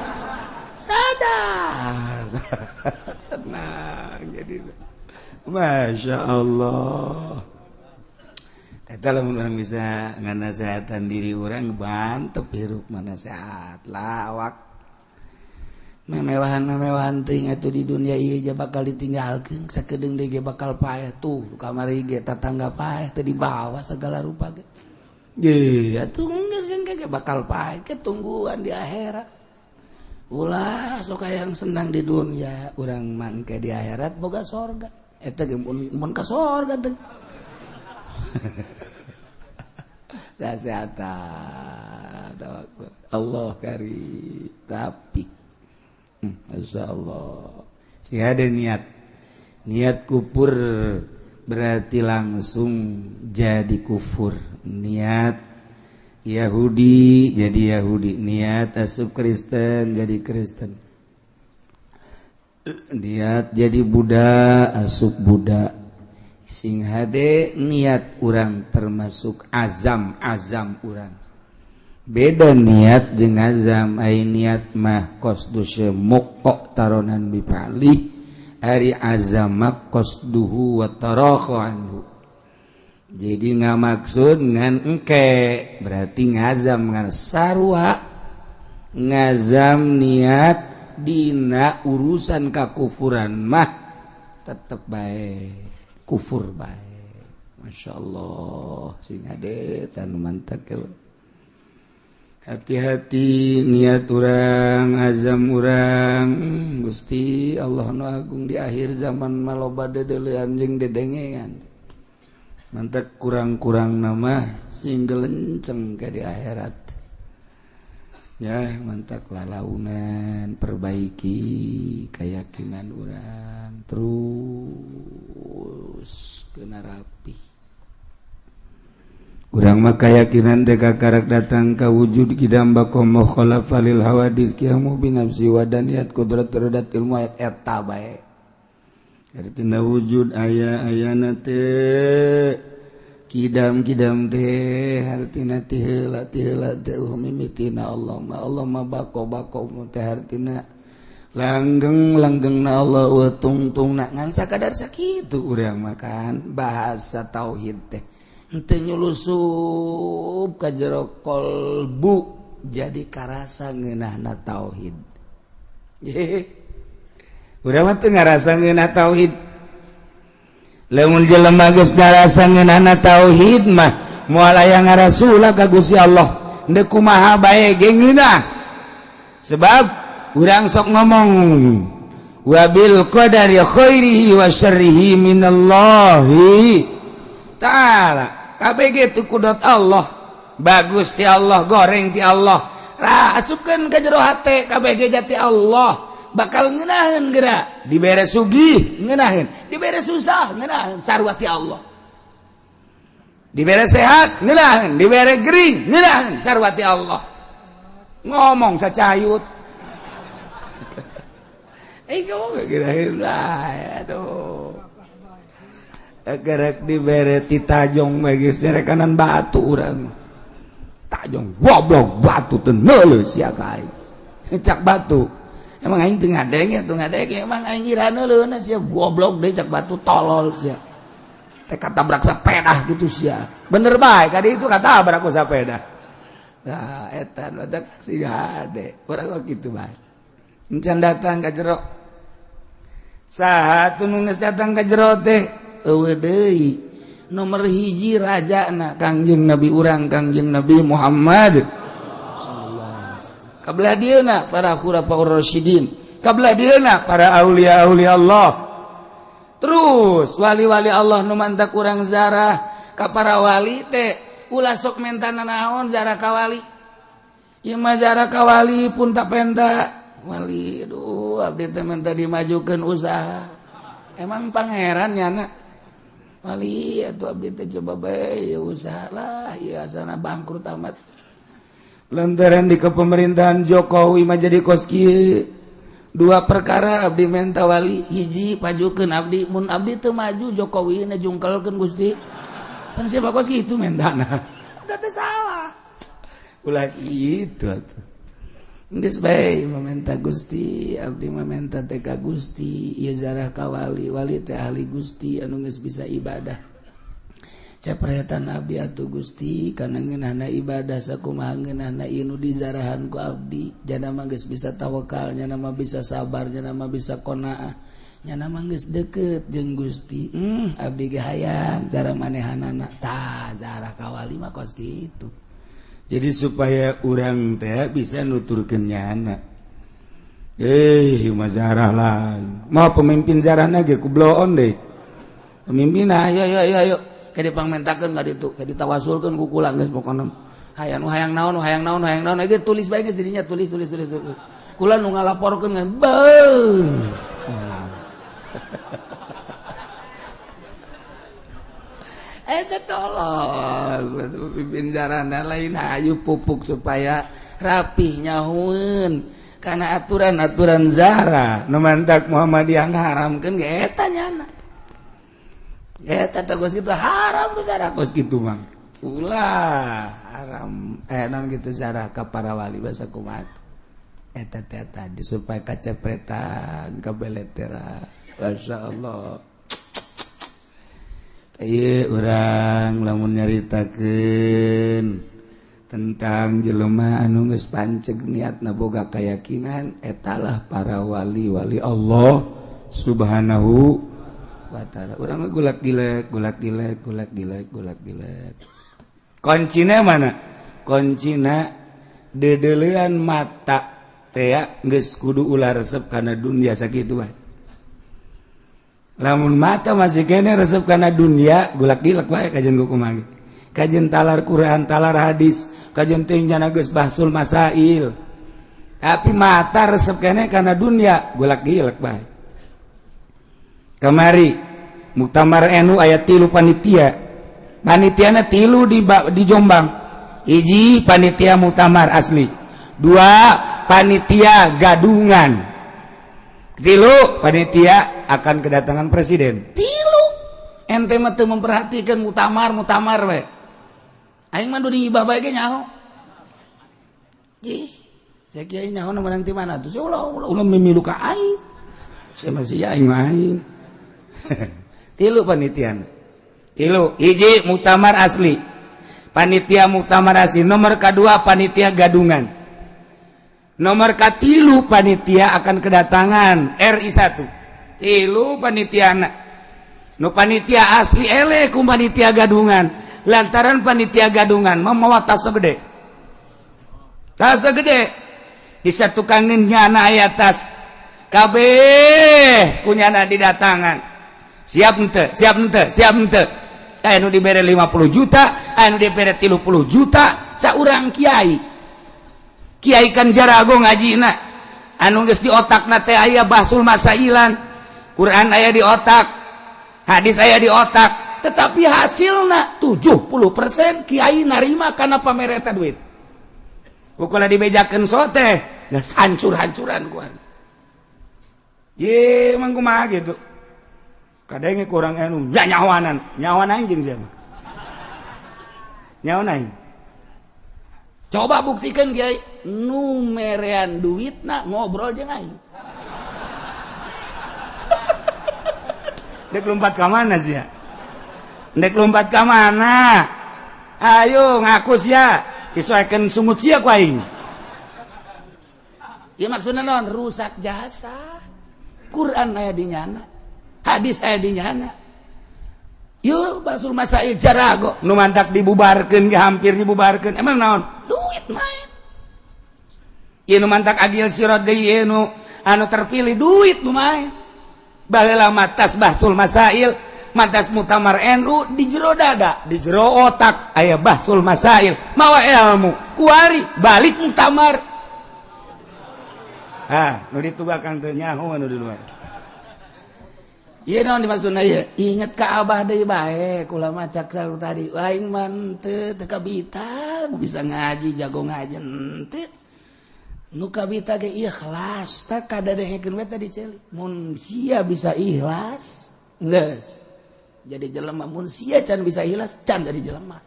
S1: Sadar,
S2: tenang jadi. Masya Allah. Eta lamun urang bisa nganasehatan diri urang, bantep hirup mana sehat lah awak.
S1: Memewahan memewahan teuing atuh di dunia ieu ge bakal ditinggalkeun sakedeung deui ge, bakal paeh. Tuh kamari ge tatangga paeh teu dibawa segala rupa ge. Ye atuh geus ge bakal paeh ke tungguan di akhirat. Ulah sok yang senang di dunia, urang mangke di akhirat boga sorga. Eta ge mun ka sorga teh.
S2: Nasehatan Allah kari rapi. Masya Allah. Si ada niat niat kufur berarti langsung jadi kufur. Niat Yahudi jadi Yahudi, niat asup Kristen jadi Kristen, niat jadi Buddha asup Buddha. Sing hade niat urang, termasuk azam. Azam urang beda niat jeung azam. Ai niat mah qasdu muqtaranan bi fa'li, ari azam qasduhu wa tarakhu anhu. Jadi nggak maksud ngan engke berarti ngazam, ngan
S1: sarua
S2: ngazam niat dina urusan kakufuran mah tetep baik kufur baik. Masya Allah, sing hade tan mantap. Hati-hati niat urang, azam urang. Gusti Allah nu agung, di akhir zaman maloba dedelean jeung dedengean. Mantap kurang-kurang nama sing gelenceng ke di akhirat ya. Mantap lalaunan, perbaiki keyakinan urang terus kena rapi. Urang mah keyakinan teh karak datang ka wujud kidam baqa mukhalafa lil hawadits qiyamu bi nafsi wadaniyat qudrat iradat ilmu ayat eta bae. Artina wujud aya ayana teh kidam kidam teh hartina ti heula, ti heula teh mimitina Allah mah. Allah mah bako bako teh hartina langgeng langgeng na Allah wa tungtung na ngan sakadar sakitu urang makan bahasa tauhid teh henteu nyulusup ka jero kolbu jadi karasa ngeunahna tauhid. Urang mah teu ngarasa ngeunah tauhid. Lamun jelema geus ngarasa ngeunahna tauhid mah, moal aya ngarasula ka Gusti Allah. Deuk kumaha bae ge ngeunah, sebab urang sok ngomong wabil qadari khairihi wa syarrihi minallahi ta'ala. KBG itu kudrat Allah, bagus ti Allah, goreng ti Allah.
S1: Rah, asupkeun ka jero hate, KBG jati Allah, bakal ngeunaheun geura.
S2: Dibere sugih
S1: ngeunaheun, dibere susah ngeunaheun, sarua ti Allah.
S2: Dibere sehat ngeunaheun, dibere gering ngeunaheun, sarua ti Allah. Ngomong sacayut. Eh, ngomong kira. Aduh, gerek dibere ti tajong geus rekanan batu, urang tajong, goblok, batu teu neuleuh sia ka aing. Cak batu, emang aing teu ngadenge, teu ngadenge, emang aing ira neuleuhna sia, goblok deui. Cak batu, tolol sia teh, katabrak sepeda gitu sia. Bener bae, kadi itu katabrak ku sepeda. Nah, eta badak si hade urang kok kitu bae. Encan datang ka jero. Saha tuh nu geus datang ka jero teh? Eueuh deui, nomor hiji rajana Kangjeng Nabi urang, Kangjeng Nabi Muhammad sallallahu alaihi wasallam. Kabelah dieuna para khulafaur rasyidin, kabelah dieuna para aulia aulia Allah, terus wali-wali Allah. Nu mantak urang zarah ka para wali teh, ulah sok menta naon zarah ka wali. Ieu mah zarah ka wali pun tak penta wali. Aduh, abdi teh menta dimajukeun usaha. Emang pangeran nyana wali? Atuh abdi teh coba bae ya usaha lah ya, asana bangkrut amat. Lantaran di kepemerintahan Jokowi mah jadi kos kieu.
S1: Dua perkara abdi menta wali. Hiji, pajukeun abdi, mun abdi teu maju, Jokowi na jungkelkeun Gusti. Kan siapa kos kitu mentana?
S2: Eta teh salah, ulah kitu atuh.
S1: Geus bae meminta Gusti, abdi meminta teh ka Gusti, ieu zarah ka wali, wali teh ahli Gusti anu geus bisa ibadah. Cepretan abdi atuh Gusti, kana ngeunahna ibadah sakumaha ngeunahna ieu nu dizarahan ku abdi. Jana mah geus bisa tawakal, nyana mah bisa sabar, nyana mah bisa qanaah, nyana mah geus deket jeung Gusti. Abdi ge hayang cara manehanana. Tah, zarah ka wali mah kos kitu.
S2: Jadi supaya urang teh bisa nuturkeun nyana, eh mah zarah lah, mau pemimpin zarahna ge ku bloon deh pemimpin.
S1: Ayo, ayo, ayo, ayo, kayak dipangmentakeun ka ditu, kayak ditawasulkeun ku kula. Geus pokona hayang nu hayang naon, nu hayang naon, nu hayang naon, ge tulis bae geus dirinya, tulis, tulis, tulis, tulis. Kula nu ngalaporkeun kan beuh. Eta tolong pimpin jarana lain, ayu pupuk supaya rapih, nyahueun karena aturan-aturan
S2: zara. Nu mantak Muhammadiyah
S1: ngaharamkeun ge eta nyana. Eta teh geus kitu haram tuh zara
S2: kos kitu mah.
S1: Ulah haram, eh, naon gitu, zara ka para wali bahasa kumaha eta teh tadi, supaya kacepretan kabeletera. Masya Allah.
S2: Ieu urang lamun nyaritakeun tentang jelema anu geus panceg niatna, boga keyakinan, etalah para wali-wali Allah Subhanahu wa ta'ala. Urang mah gulak gilek, gulak gilek, gulak gilek, gulak gilek. Kuncina mana? Kuncina dedelean mata teh geus kudu ulah resep kana dunia, sakitu bae. Lamun mata masih kene resep kana dunia, gulak gilek bae kajian ku kumaha, kajian talar Quran, talar hadis, kajian teh jana geus bahsul masail, tapi mata resep kene kana dunia, gulak gilek bae. Kamari Muktamar NU aya tilu panitia, panitiana tilu di Jombang. Hiji panitia muktamar asli, dua panitia gadungan, tilu panitia akan kedatangan presiden.
S1: Tilu. Ente mah teu memperhatikan muktamar muktamar we. Aing mah di ngibah bae ge nyaho. Ih, saya kiai nyaho nu menang ti mana tuh? Ulah ulah ulah mimilu ka aing.
S2: Saya masih aing mah aing. Tilu panitiana, tilu. Hiji muktamar asli, panitia muktamar asli, nomor kedua panitia gadungan, nomor katilu panitia akan kedatangan RI 1. Tilu panitiana. Nu panitia asli eleh ku panitia gadungan. Lantaran panitia gadungan mah mawa tas gede. Tas gede. Di satukangeun nyana aya tas. Kabeh ku nyana didatangan. Siap henteu? Siap henteu? Siap henteu? Aya nu dibere 50 juta, aya nu dibere 30 juta, saurang kiai. Kiai kan jarago ngajina. Anu geus di otakna teh aya bahsul masailan. Quran aya di otak, hadis aya di otak, tetapi hasilna 70% kiai narima karena pamereta duit. Pokoknya dibejakeun sote, geus hancur-hancuran ku ari. Ye, emang kumaha gitu. Kadang kurang anu nya nyawanan, nyawan aing jeung siapa? Nyawan aing.
S1: Coba buktikan kiai nu merean duitna ngobrol jeung aing.
S2: Dek lompat ka mana sih ya? Dek lompat ka mana? Ayo ngaku sia, isoekeun sungut sia ku aing.
S1: Ieu maksudna naon? Rusak jasa. Quran aya di nyana, hadis aya di nyana. Yeuh basul masail jarago
S2: nu mantak dibubarkeun ge hampir dibubarkeun. Emang naon?
S1: Duit main.
S2: Ieu nu mantak Agil Sirot deui ieu nu anu terpilih duit nu main. Baheula matas bahsul masail, matas mutamar NU di jero dada, di jero otak aya bahsul masail, mawa ilmu, kuari balik muktamar. Ah, nu ditugakan teu nyaho anu di luar.
S1: Ieu naon dimaksudna ieu? Inget ka abah deui bae, kula mah cak tadi, aing mah teu teu kabita bisa ngaji, jago ngaji henteu. Nu kabita ge ikhlas, tak kadadehekeun we tadi ceuli. Mun sia bisa ikhlas, geus jadi jelema. Mun sia can bisa ikhlas, can jadi jelema.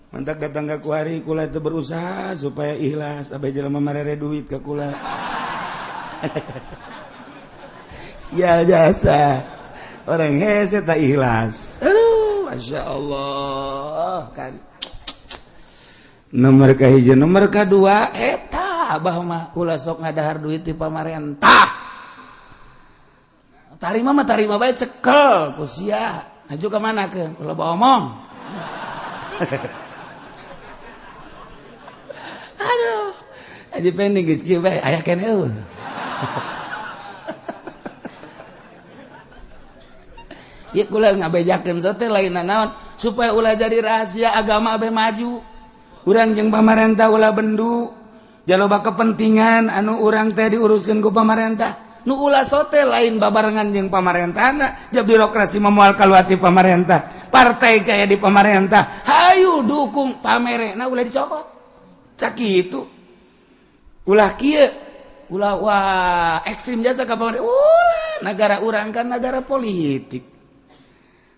S2: Mantak datang ka kuari kula itu berusaha supaya ikhlas, abe jelema marere duit ka kula. Sial jasa. Orang hese tak ikhlas.
S1: Aduh, Masya Allah kan.
S2: Nomor kahiji, nomor kadua
S1: eta abah mah ulah sok ngadahar duit di pamarentah. Tarima mah tarima bae cekel ku sia. Maju ka mana keun? Ulah bawa omong. Aduh. Aji pending geus kieu bae aya keneh eueuh. Ieu kula ngabejakeun sote lain naon supaya ulah jadi rahasia agama abe maju.
S2: Urang jeung pamarentah ulah bendu. Jaloba kepentingan anu urang teh diuruskeun ku pamarentah. Nu ulah sote lain babarengan jeung pamarentahna, ja birokrasi memual kaluati pamarentah. Partai kaya di pamarentah,
S1: hayu dukung pamerena ulah dicokot.
S2: Cak kitu. Ulah kieu,
S1: ulah wah ekstrim jasa ka pamarentah. Ulah negara urang kan negara politik.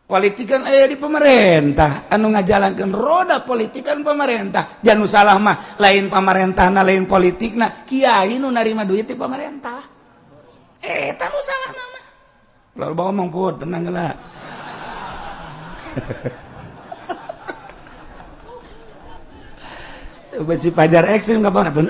S2: Politik kan aya di pemerintah, anu ngajalankeun roda politik kan pemerintah. Jangan salah mah lain pamarentahna lain politikna,
S1: kiai nu narima duit di pemerintah.
S2: Eta nu salah mah. Lalu bawa omong pun tenang lah. Besi pajar ekstrim ka banget.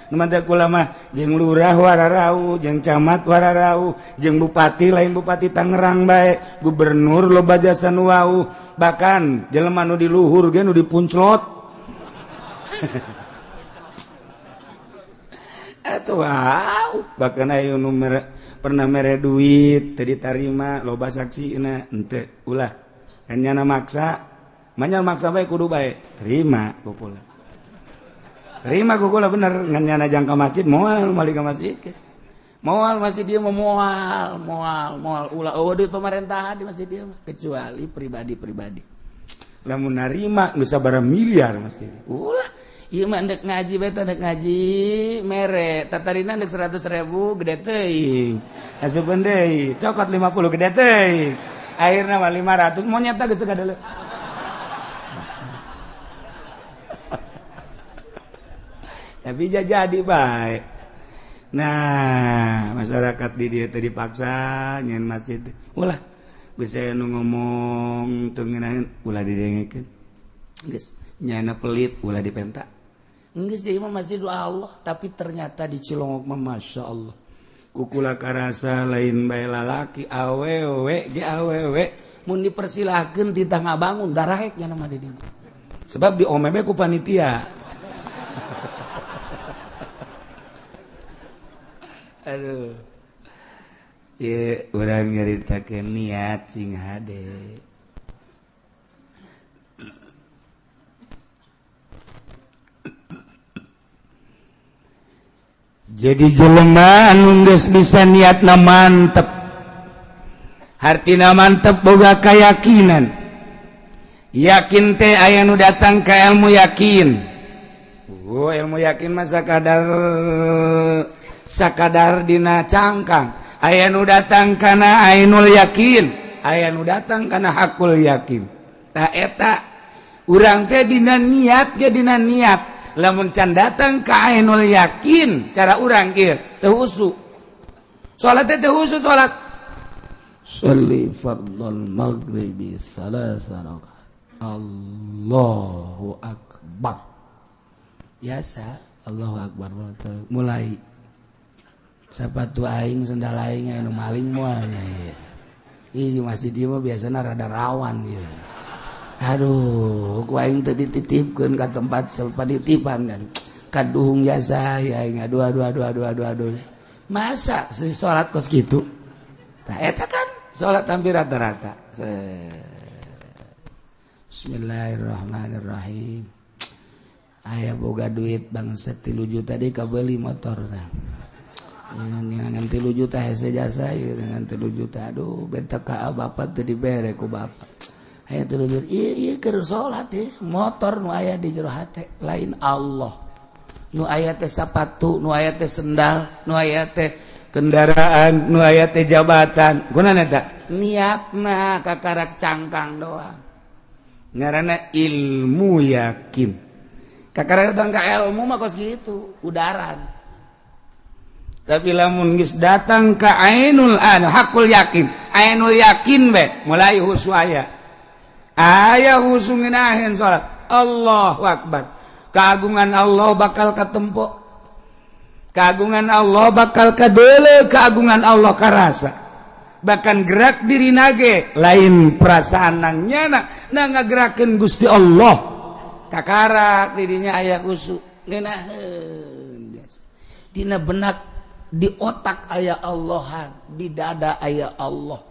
S2: Nu mantak kula mah jeung lurah wararau, jeung camat wararau, jeung bupati lain bupati Tangerang bae, gubernur loba jasa nu wau, bahkan jelema nu di luhur ge nu dipunclot. Atuh wow, bahkan aya nu pernah mere duit teu ditarima loba saksina henteu ulah. Kan nyana maksa, manya maksa bae kudu bae, terima ku kula. Terima ku kula bener ngan nyana jang ka masjid moal balik ka masjid ke.
S1: Moal masih dia mau moal, moal, moal ulah eueuh duit pemerintah di masjid dia mah kecuali pribadi-pribadi.
S2: Lamun narima geus sabaraha miliar masjid.
S1: Ulah ieu mah ndek ngaji bae teh ndek ngaji mere tatarina ndek 100.000 gede teuing.
S2: Asupeun deui, cokot 50 gede teuing. Akhirna mah 500 monyet geus teu kadeuleu. Tapi jadi baik. Nah, masyarakat di dia tadi dipaksa nyen masjid. Ulah bisa nu ngomong teu ngeunaheun ulah didengekeun.
S1: Geus
S2: nyana pelit ulah dipenta.
S1: Geus ieu mah masjid doa Allah, tapi ternyata di Cilongok mah Masya Allah.
S2: Kukula karasa lain bae lalaki awewe ge awewe
S1: mun dipersilahkeun ti tangga bangun darahek nya mah di dinya.
S2: Sebab di omebe ku panitia. Aduh. Ye urang nyaritakeun niat sing hade. Jadi jelema anu geus bisa niatna mantep, hartina mantep boga keyakinan. Yakin teh aya nu datang ka ilmu yakin. Oh, ilmu yakin mah sakadar dina cangkang. Aya nu datang kana ainul yakin, aya nu datang kana hakul yakin. Tah eta urang teh dina niat ge dina niat. Lamun can datang ka ainul yakin cara urang kieu teu husu. Salat teh teu husu salat.
S1: Sholli fardhal maghribi salasa rakaat. Allahu akbar. Biasa Allahu akbar mulai sapatu aing sendal aing anu maling moal nya ieu. Ih masjid ieu mah biasana rada rawan ieu. Aduh, ku aing teh dititipkeun ka tempat panitipan kan. Kaduhung jasa ya aing aduh aduh aduh aduh aduh aduh. Masa si salat kos kitu? Tah eta kan
S2: salat hampir rata-rata.
S1: Bismillahirrahmanirrahim. Aya boga duit bangsa 3 juta deui kabeuli motor tah. Ngan 3 juta hese jasa ieu ngan 3 juta. Aduh, beta ka bapak teu dibere ku bapak. Aya 3 juta. Ieu ieu keur salat ieu motor nu aya di jero hate lain Allah. Nu aya teh sapatu, nu aya teh sendal, nu aya teh
S2: kendaraan, nu aya teh jabatan. Gunana eta?
S1: Niatna kakarak cangkang doang.
S2: Ngaranna ilmu yakin.
S1: Kakarak datang ka ilmu mah kos kitu, udaran.
S2: Tapi lamun geus datang ka ainul anu hakul yakin, ainul yakin be mulai husu aya. Aya husu ngeunaheun salat. Allahu akbar. Keagungan Allah bakal katempo. Keagungan Allah bakal kadeuleu, keagungan Allah karasa. Bahkan gerak diri nage lain perasaan nang nyana na ngagerakeun Gusti Allah.
S1: Kakarak dirinya aya khusyuk ngeunaheun biasa. Dina benak di otak aya Allahan, di dada aya Allah.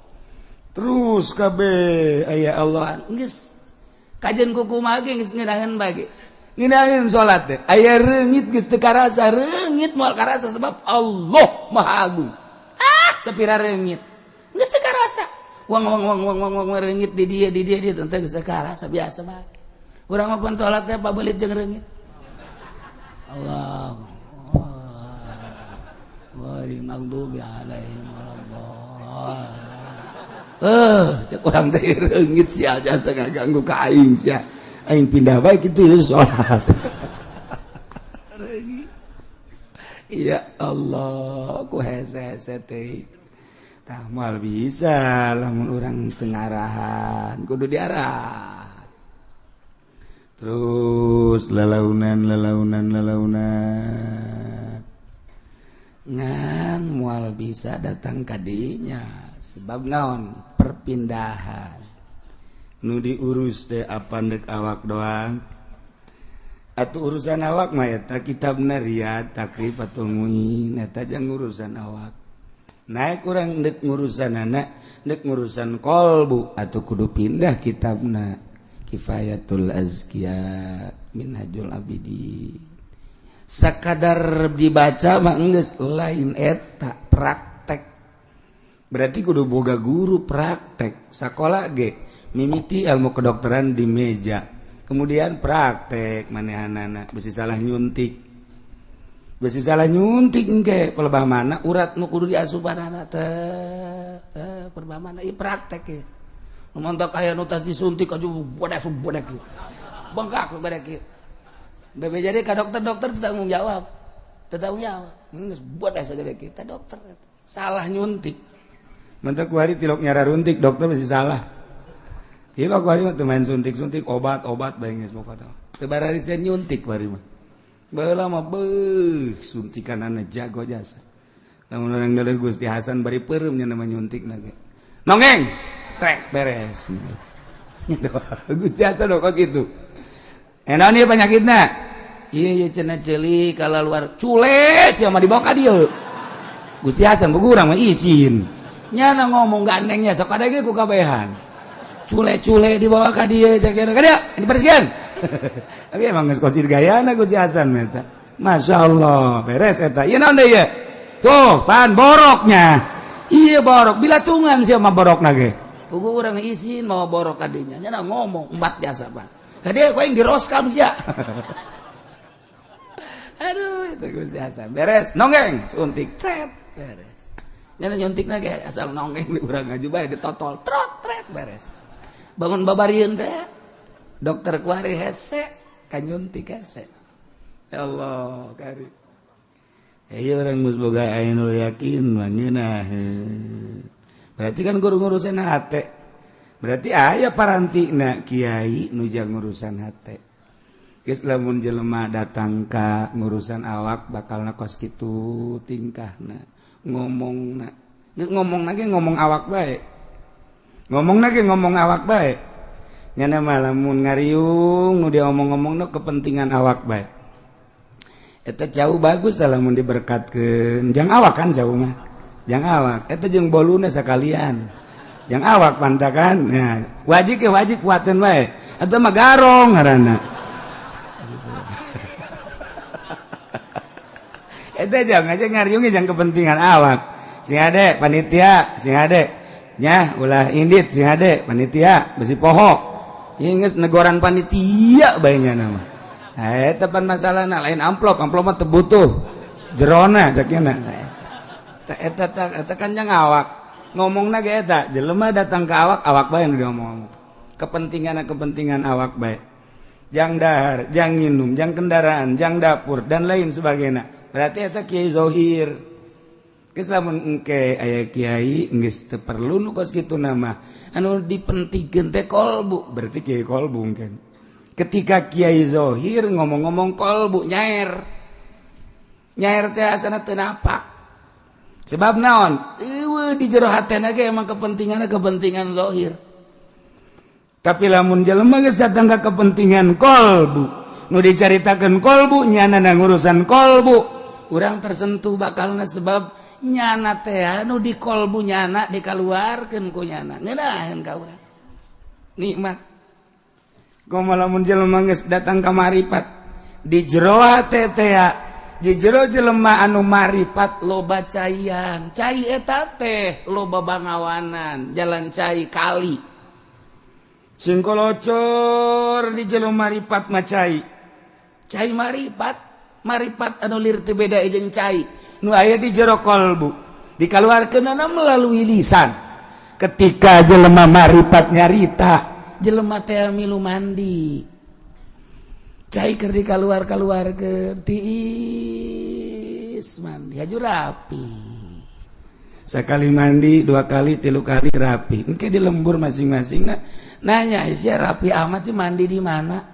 S2: Terus kabeh aya Allahan.
S1: Geus kajen kukumaha ge geus ngeunaheun bae ge.
S2: Ngeunaheun salat teh aya reungit geus teu karasa,
S1: reungit moal karasa sebab Allah
S2: Maha Agung.
S1: Ah, sapira reungit. Geus teu karasa. Wang wang wang wang wang wang reungit di dia di dia di teu geus teu karasa biasa bae. Urang mah pun salat teh pabelit jeung reungit. Allah. Ghairil maghdubi alaihim waladdallin.
S2: Cek urang teh reungit sia jasa ngaganggu ka aing sia. Aing pindah bae kitu ya salat. Reungit. Ya Allah, ku hese-hese teh. Tah moal bisa lamun urang teu ngarahan, kudu diarah. Terus lalaunan lalaunan lalaunan.
S1: Ngan moal bisa datang kadinya sebab naon perpindahan.
S2: Nu diurus teh apa ndek awak doang atau urusan awak mah eta kitabna Riyad Takrifatul Muin eta jang urusan awak. Naik urang ndek ngurusan anak ndek ngurusan kolbu atau kudu pindah kitabna Kifayatul Azkiya Minhajul Abidin.
S1: Sakadar dibaca mah geus lain eta praktek.
S2: Berarti kudu boga guru praktek. Sakola ge mimiti ilmu kedokteran di meja, kemudian praktek manehanana besi salah nyuntik. Besi salah nyuntik engke pelebah mana
S1: urat nu kudu diasupanana teh teh pelebah mana ieu praktek ieu. Nu montok aya nu tas disuntik aja bodak bodak ieu. Bengkak bodak ieu. Bebe jadi ka dokter-dokter tanggung jawab. Tanggung jawab. Geus bodak sagede kita dokter salah nyuntik.
S2: Mentak ku hari tilok nyara runtik dokter besi salah. Tilok ku hari mah teu main suntik-suntik obat-obat bae geus pokona. Teu bararisen nyuntik ku hari mah. Baheula mah beuh suntikanana jago jasa. Lamun urang deuleu Gusti Hasan bari peureum nya nama nyuntikna ge. Nongeng, trek beres. Gusti Hasan kok gitu. Naon ieu penyakitna? Iya iya cenah ceuli kalaluar cule sia mah dibawa ka dieu. Gusti Hasan buku urang mah isin. Nyana ngomong gandengnya sok ada ge ku kabehan. Cule-cule dibawa ka dieu cek ka dieu dibersihan. Tapi emang geus kos gayana Gusti Hasan eta. Masya Allah, beres eta. Ieu naon deui ieu? Tuh, pan boroknya. Iya borok, bila tungan sia mah borokna ge. Pugu urang isin mau borok ka dinya. Nyana ngomong embat jasa pan. Ka dieu ku aing diroskam sia. Aduh, itu Gusti Hasan. Beres, nonggeng, suntik, tret, beres. Nyana nyuntikna ge asal nonggeng di urang ngaju bae ditotol, trot, tret, beres. Bangun babarieun teh. Dokter kuari hese, kanyuntik hese. Ya Allah, kari. Iya orang geus boga ainul yakin mah ngeunah. Berarti kan guru ngurusan hate. Berarti aya parantina kiai nu jang ngurusan hate. Geus lamun jelema datang ka ngurusan awak bakalna kos kitu tingkahna, ngomongna. Geus ngomongna ge ngomong awak bae. Ngomongna ge ngomong awak bae. Nyana mah lamun ngariung nu dia omong-omongna kepentingan awak bae. Eta jauh bagus lamun diberkatkeun. Jang awak kan jauh mah. Jang awak eta jeung boluna sakalian. Jang awak pantakan. Nah, wajib ke wajib kuateun bae. Eta mah garong ngaranna. Eta jangan aja ngariung jang kepentingan awak. Sing ade panitia, sing ade. Nya ulah indit sing ade panitia besi poho. Ieu geus negoran panitia bae nya nama. Eta pan masalahna lain amplop, amplop mah teu butuh. Jerona cekna. Eta eta kan jang awak. Ngomongna ge eta, jelema datang ke awak, awak bae nu diomong. Kepentingan-kepentingan awak bae. Jang dahar, jang nginum, jang kendaraan, jang dapur dan lain sebagainya. Berarti eta kiai zohir. Geus lamun engke aya kiai geus teu perlu nu kos kitu nama. Anu dipentingkeun teh kolbu, berarti kiai kolbu engke. Ketika kiai zohir ngomong-ngomong kolbu nyair. Nyair teh asana teu napak. Sebab naon? Eueuh di jero hatena ge emang kepentingan zohir. Tapi lamun jelema geus datang ka kepentingan kolbu, nu dicaritakeun kolbu nyana ngurusan kolbu, urang tersentuh bakalna sebab nyana teh nu di kolbu nyana dikaluarkeun ku nyana. Ngeunaheun ka urang. Nikmat. Komo lamun jelema geus datang ka maripat di jero hate teh di jero jelema anu maripat loba caian, cai eta teh loba bangawanan, jalan cai kali. Singkolocor di jero maripat mah cai. Cai maripat, maripat anu lir teu beda jeung cai nu aya di jero kolbu. Dikaluarkeunana melalui lisan. Ketika jelema maripat nyarita, jelema teh milu mandi. Cai keur dikaluar-kaluarkeun tiis mandi haju rapi. Sekali mandi, dua kali, tilu kali rapi. Engke di lembur masing-masing nah, nanya sia rapi amat sih mandi di mana?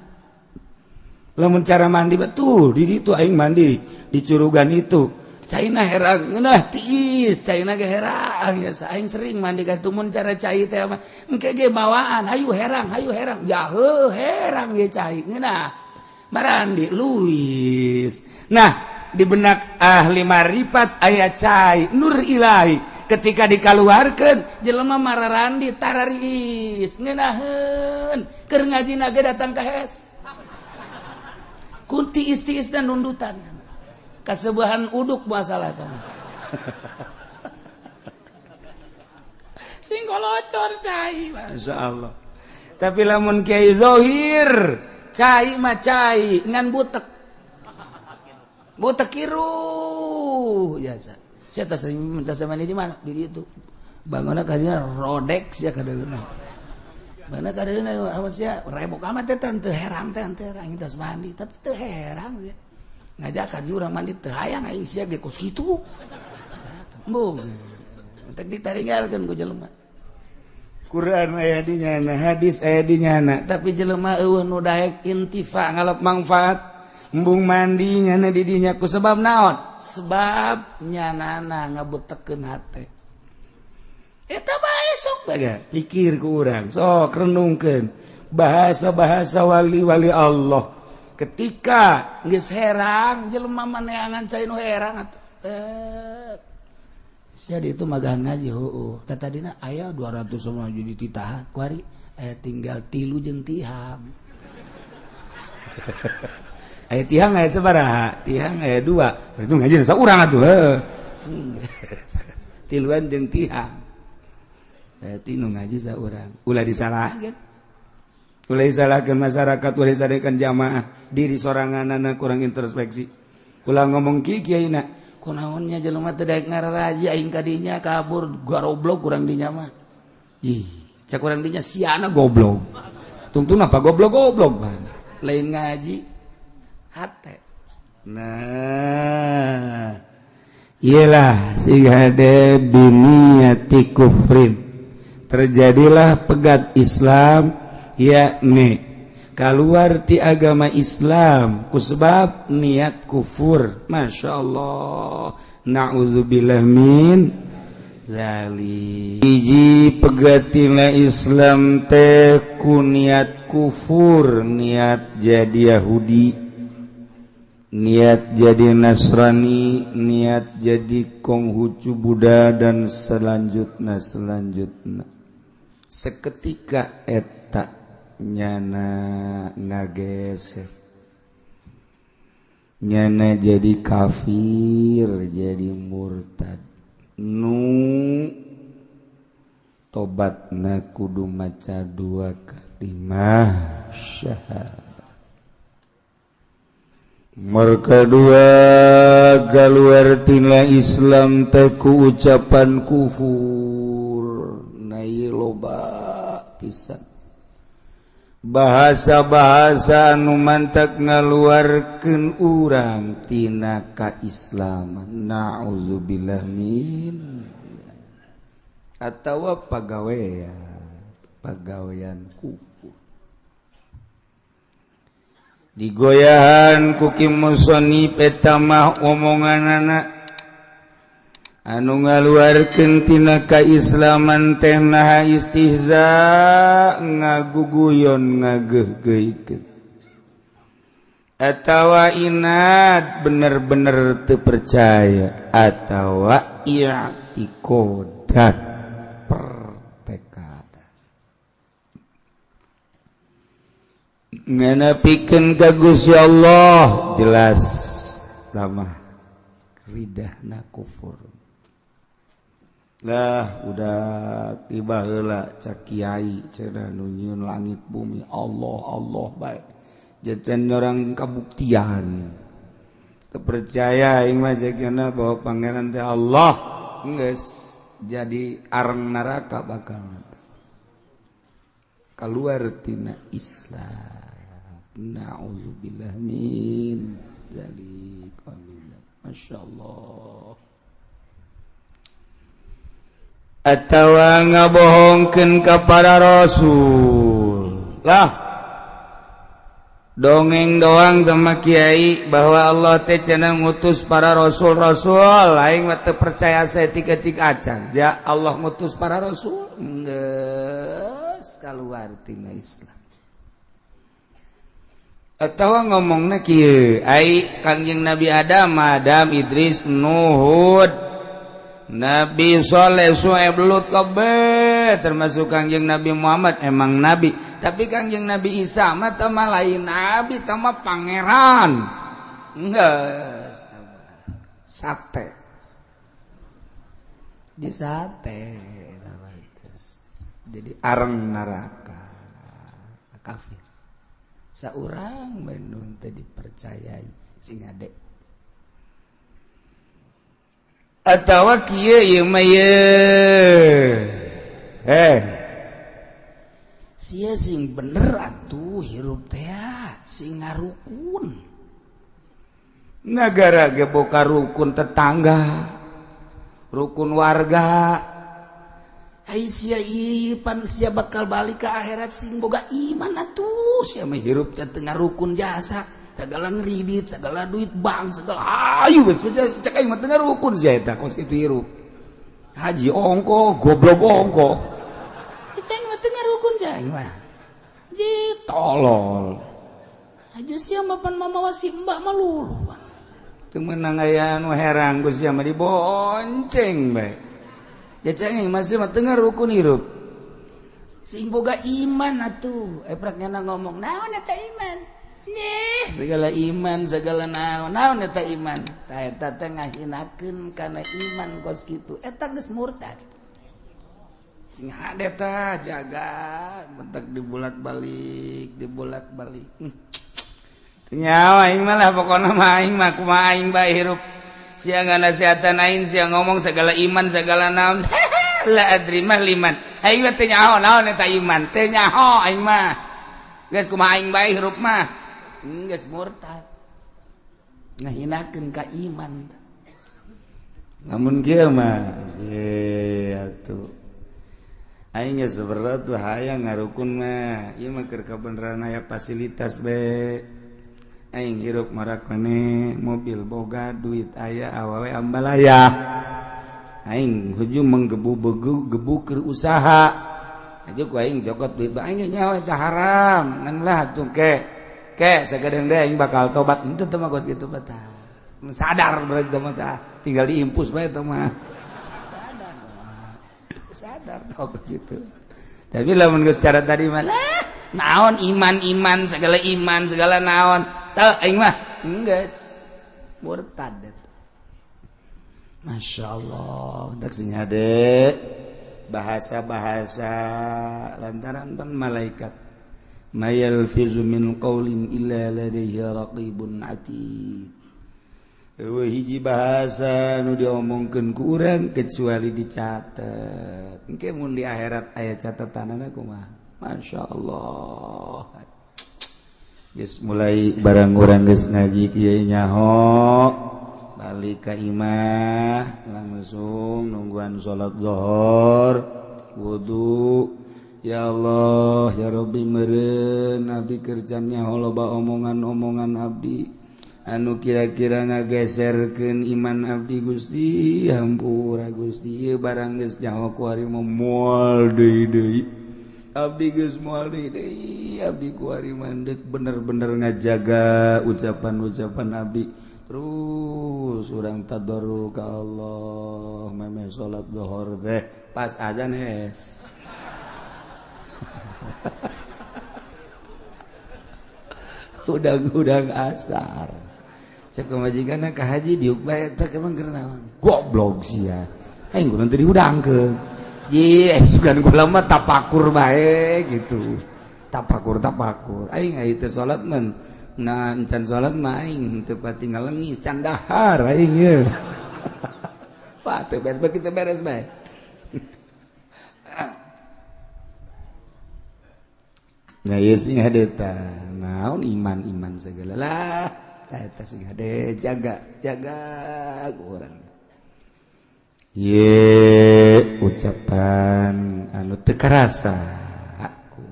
S2: Lamun cara mandi betul di ditu aing mandi di curugan itu. Caina herang ngeunah tiis, caina ge herang ya aing sering mandi ka mun cara cai teh mah engke ge bawaan hayu herang jaheuh herang ye cai ngeunah. Marandi Luis. Nah, di benak ahli maripat aya cai nur ilahi ketika dikaluarkeun jelema mararandi tarariis ngeunaheun keur ngajina ge datang ka hes. Kunti isti-isna nundutan. Kasebahan uduk masalah teh. Sing kolocor cai, masyaallah. Tapi lamun kiai zohir cai mah cai ngan butek. Butek kiruh biasa. Saya tas minta sama ini di mana? Di itu. Bangunna kadinya rodek sia kadeuleuna. Bangunna kadeuleuna apa sia rebok amat teh teu herang teh teu herang tas mandi tapi teu herang sia. Ngajakan urang mandi teu hayang aing sia ge kos kitu. Mbuh. Teh ditaringgalkeun ku jelema. Quran aya di nyana, hadis aya di nyana, tapi jelema eueuh nu daek intifa ngalap manfaat. Embung mandi nyana didinya ku sebab naon?
S1: Sebab nyanana ngabutekeun hate.
S2: Eta bae sok baga pikir ku urang, sok renungkeun bahasa-bahasa wali-wali Allah. Ketika
S1: geus herang jelema maneangan cai nu herang atuh. Tek. Sia di itu magahan ngaji heueuh. Tah tadina aya 200 semua jadi titahan. Kuari aya tinggal 3 jeung tihang.
S2: Aya tihang aya sabaraha? Tihang aya 2. Berarti ngaji saurang atuh heuh. Tiluan jeung tihang. Berarti nu ngaji saurang. Ulah disalahkeun. Ulah disalahkeun masyarakat, ulah disalahkeun jamaah, diri soranganana kurang introspeksi. Ulah ngomong kieu kiaina,
S1: kunaonnya jelema teh daek ngararaji aing kadinya kabur garoblok kurang dinya mah.
S2: Ih, cak urang dinya siana goblok. Tungtun apa goblok-goblok ban.
S1: Lain ngaji hate.
S2: Nah, iyalah sihade biniyati kufrin. Terjadilah pegat Islam yakni keluar ti agama Islam kusebab niat kufur. Masya Allah, na'udzubillah min dzalik. Hiji pegatina Islam teh ku niat kufur, niat jadi Yahudi, niat jadi Nasrani, niat jadi Konghucu Buddha dan selanjutnya selanjutnya. Seketika eta nyana ngageser, nyana jadi kafir, jadi murtad. Nu tobatna kudu maca 2 kalimah syahadat. Merka dua galuar tina Islam teh ku ucapan kufur. Nah ieu loba pisan bahasa-bahasa anu mantak ngaluarkeun urang tina kaislaman. Na'udzubillah min atawa pagawean kufur. Digoyahan ku Ki Musonib eta mah omonganana anu ngaluarkeun tina kaislaman teh naha istihza, ngaguguyon, ngageuhgeuhkeun atawa inad, bener-bener teu percaya, atawa i'tikodan, pertekad nganapikeun ka Gusti Allah jelas lamah ridahna kufur. Lah udah tiba heula cak kiai cenah nu nyieun langit bumi Allah Allah bae jajan orang kabuktian teu percaya aing mah jagana bahwa pangeran teh Allah geus jadi areng neraka bakal keluar tina Islam. Na'udzubillah min dzalik. Amin. Masyaallah. Atawa ngabohongkeun ka para rasul. Lah dongeng doang sama kiai bahwa Allah teh cenah ngutus para rasul-rasul, aing mah teu percaya saeutik-eutik acan. Ja Allah ngutus para rasul geus kaluar tina Islam. Atawa ngomongna kieu, ai Kangjeng Nabi Adam, Adam, Idris, Nuh, Nabi Soleh, Su'aib, Lut kabeh termasuk Kangjeng Nabi Muhammad emang nabi, tapi Kangjeng Nabi Isa mah teh mah lain nabi, teh mah pangeran. Geus sate. Di sate jadi areng neraka kafir. Saurang menun teh dipercayai sing ade. Atawa kieu ieu mah ye. Sia sing bener atuh hirup teh sing ngarukun. Nagara ge boka rukun tetangga, rukun warga. Ai sia ieu pan sia bakal balik ke akhirat sing boga iman atuh sia mah hirup teh teu ngarukun jasa.
S1: Segala ngeridit, segala duit bank, segala ayo geus cek aing mah teu ngarukun sia eta kos kitu hirup. Haji ongko, goblok ongko. Cek aing mah teu ngarukun cek aing mah. Ji tolol. Haji sia mah pan mamawa si mbak mah lulu. Teu meunang aya anu herang ku sia mah dibonceng bae. Ya cek aing masih mah teu ngarukun hirup. Sing boga iman atuh, eprak nyana ngomong naon eta iman? Nyeh, segala iman, segala naon, naon eta iman. Ta eta teh ngahinakeun kana iman kos kitu. Eta geus murtad. Sing hade tah jaga, bentak dibolak-balik, dibolak-balik.
S2: Teu nyawa aing mah lah pokona mah aing mah kumaha aing bae hirup. Sia nganasehatan aing, sia ngomong segala iman, segala naon. La adri mah liman. Aing mah teu nyaho naon eta iman, teu nyaho aing mah. Geus kumaha aing bae hirup mah.
S1: Geus murtad. Ngahinakeun ka iman.
S2: Lamun kieu mah ye atuh. Aing geus berat tuh hayang ngarukun mah. Ieu mah keur kabeneran aya fasilitas be. Aing hirup marakene mobil boga duit aya awewe ambalaya. Aing hujung menggebu-gebu gebu keur usaha. Aja ku aing jokot duit aing nyawa eta haram ngan lah atuh ke. Ke sagadeng deui aing bakal tobat henteu teh mah kos kitu mah tah. Sadar berarti teh mah tah, tinggal diimpus bae teh mah.
S1: Sadar. Sadar tau kos kitu.
S2: Tapi lamun geus cara tadi mah lah naon iman-iman segala iman segala naon. Teu aing mah
S1: geus murtad.
S2: Masya Allah, tak sing hade bahasa-bahasa lantaran pan malaikat. Ma yalfizu min qawlin illa ladaihi raqibun atid. Eueuh hiji bahasa nu diomongkeun ku urang kecuali dicatet. Engke mun di akhirat aya catatanana kumaha? Masya Allah. Geus mulai barang urang geus ngaji kieu nyaho balik ka imah langsung nungguan salat zuhur wudu. Ya Allah ya Rabbi meureun abdi kerjanya loba omongan-omongan abdi anu kira-kira ngageserkeun iman abdi Gusti hampura Gusti ieu barang geus nyaho ku ari moal deui deui abdi geus moal deui deui abdi ku ari mandek bener-bener ngajaga ucapan-ucapan abdi terus urang tadarru ka Allah memeh salat zuhur teh pas azan hes. Udang-udang asar. Cek pamajikanna ka haji diuk bae teh emang keur naon? Goblok sia. Aing kudu teu diudangkeun. Ji, sugan kula mah tapakur bae gitu. Tapakur-tapakur. Aing aya teu salat mah nah encan salat mah aing teu pati ngalengis can dahar aing ye. Wah, teu beres kitu beres bae. Nah, ieu sing hade tah naon iman-iman segala lah eta sing hade jaga jaga urang. Ye ucapan anu teu karasa aku.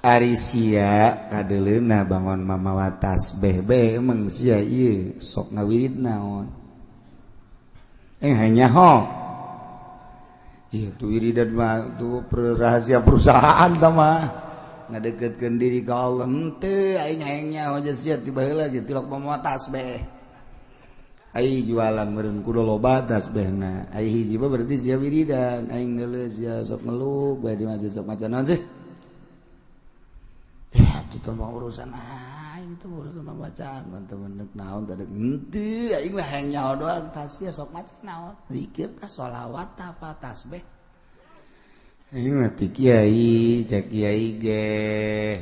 S2: Ari sia kadeuleuna bangon mamawa tasbih bae emang sia ieu sok ngawirid naon. Nyaho. Itu wiridan mah tuh rahasia perusahaan tah mah ngadeketkeun diri ka Allah henteu aing hayang nyaho aja sia ti baheula ge tilok mamawa tasbih. Ai jualan meureun kudu loba tasbihna. Ai hiji mah berarti sia wiridan aing geuleuh sia sok ngeluk bae di masjid sok maca naon sih. Ya itu mah urusan aing itu urusan bacaan teman-teman naon tadi henteu aing mah hayang nyaho doang tah sia sok maca naon zikir tah sholawat tah apa tasbih. Aing mah ti kiai cek kiai ge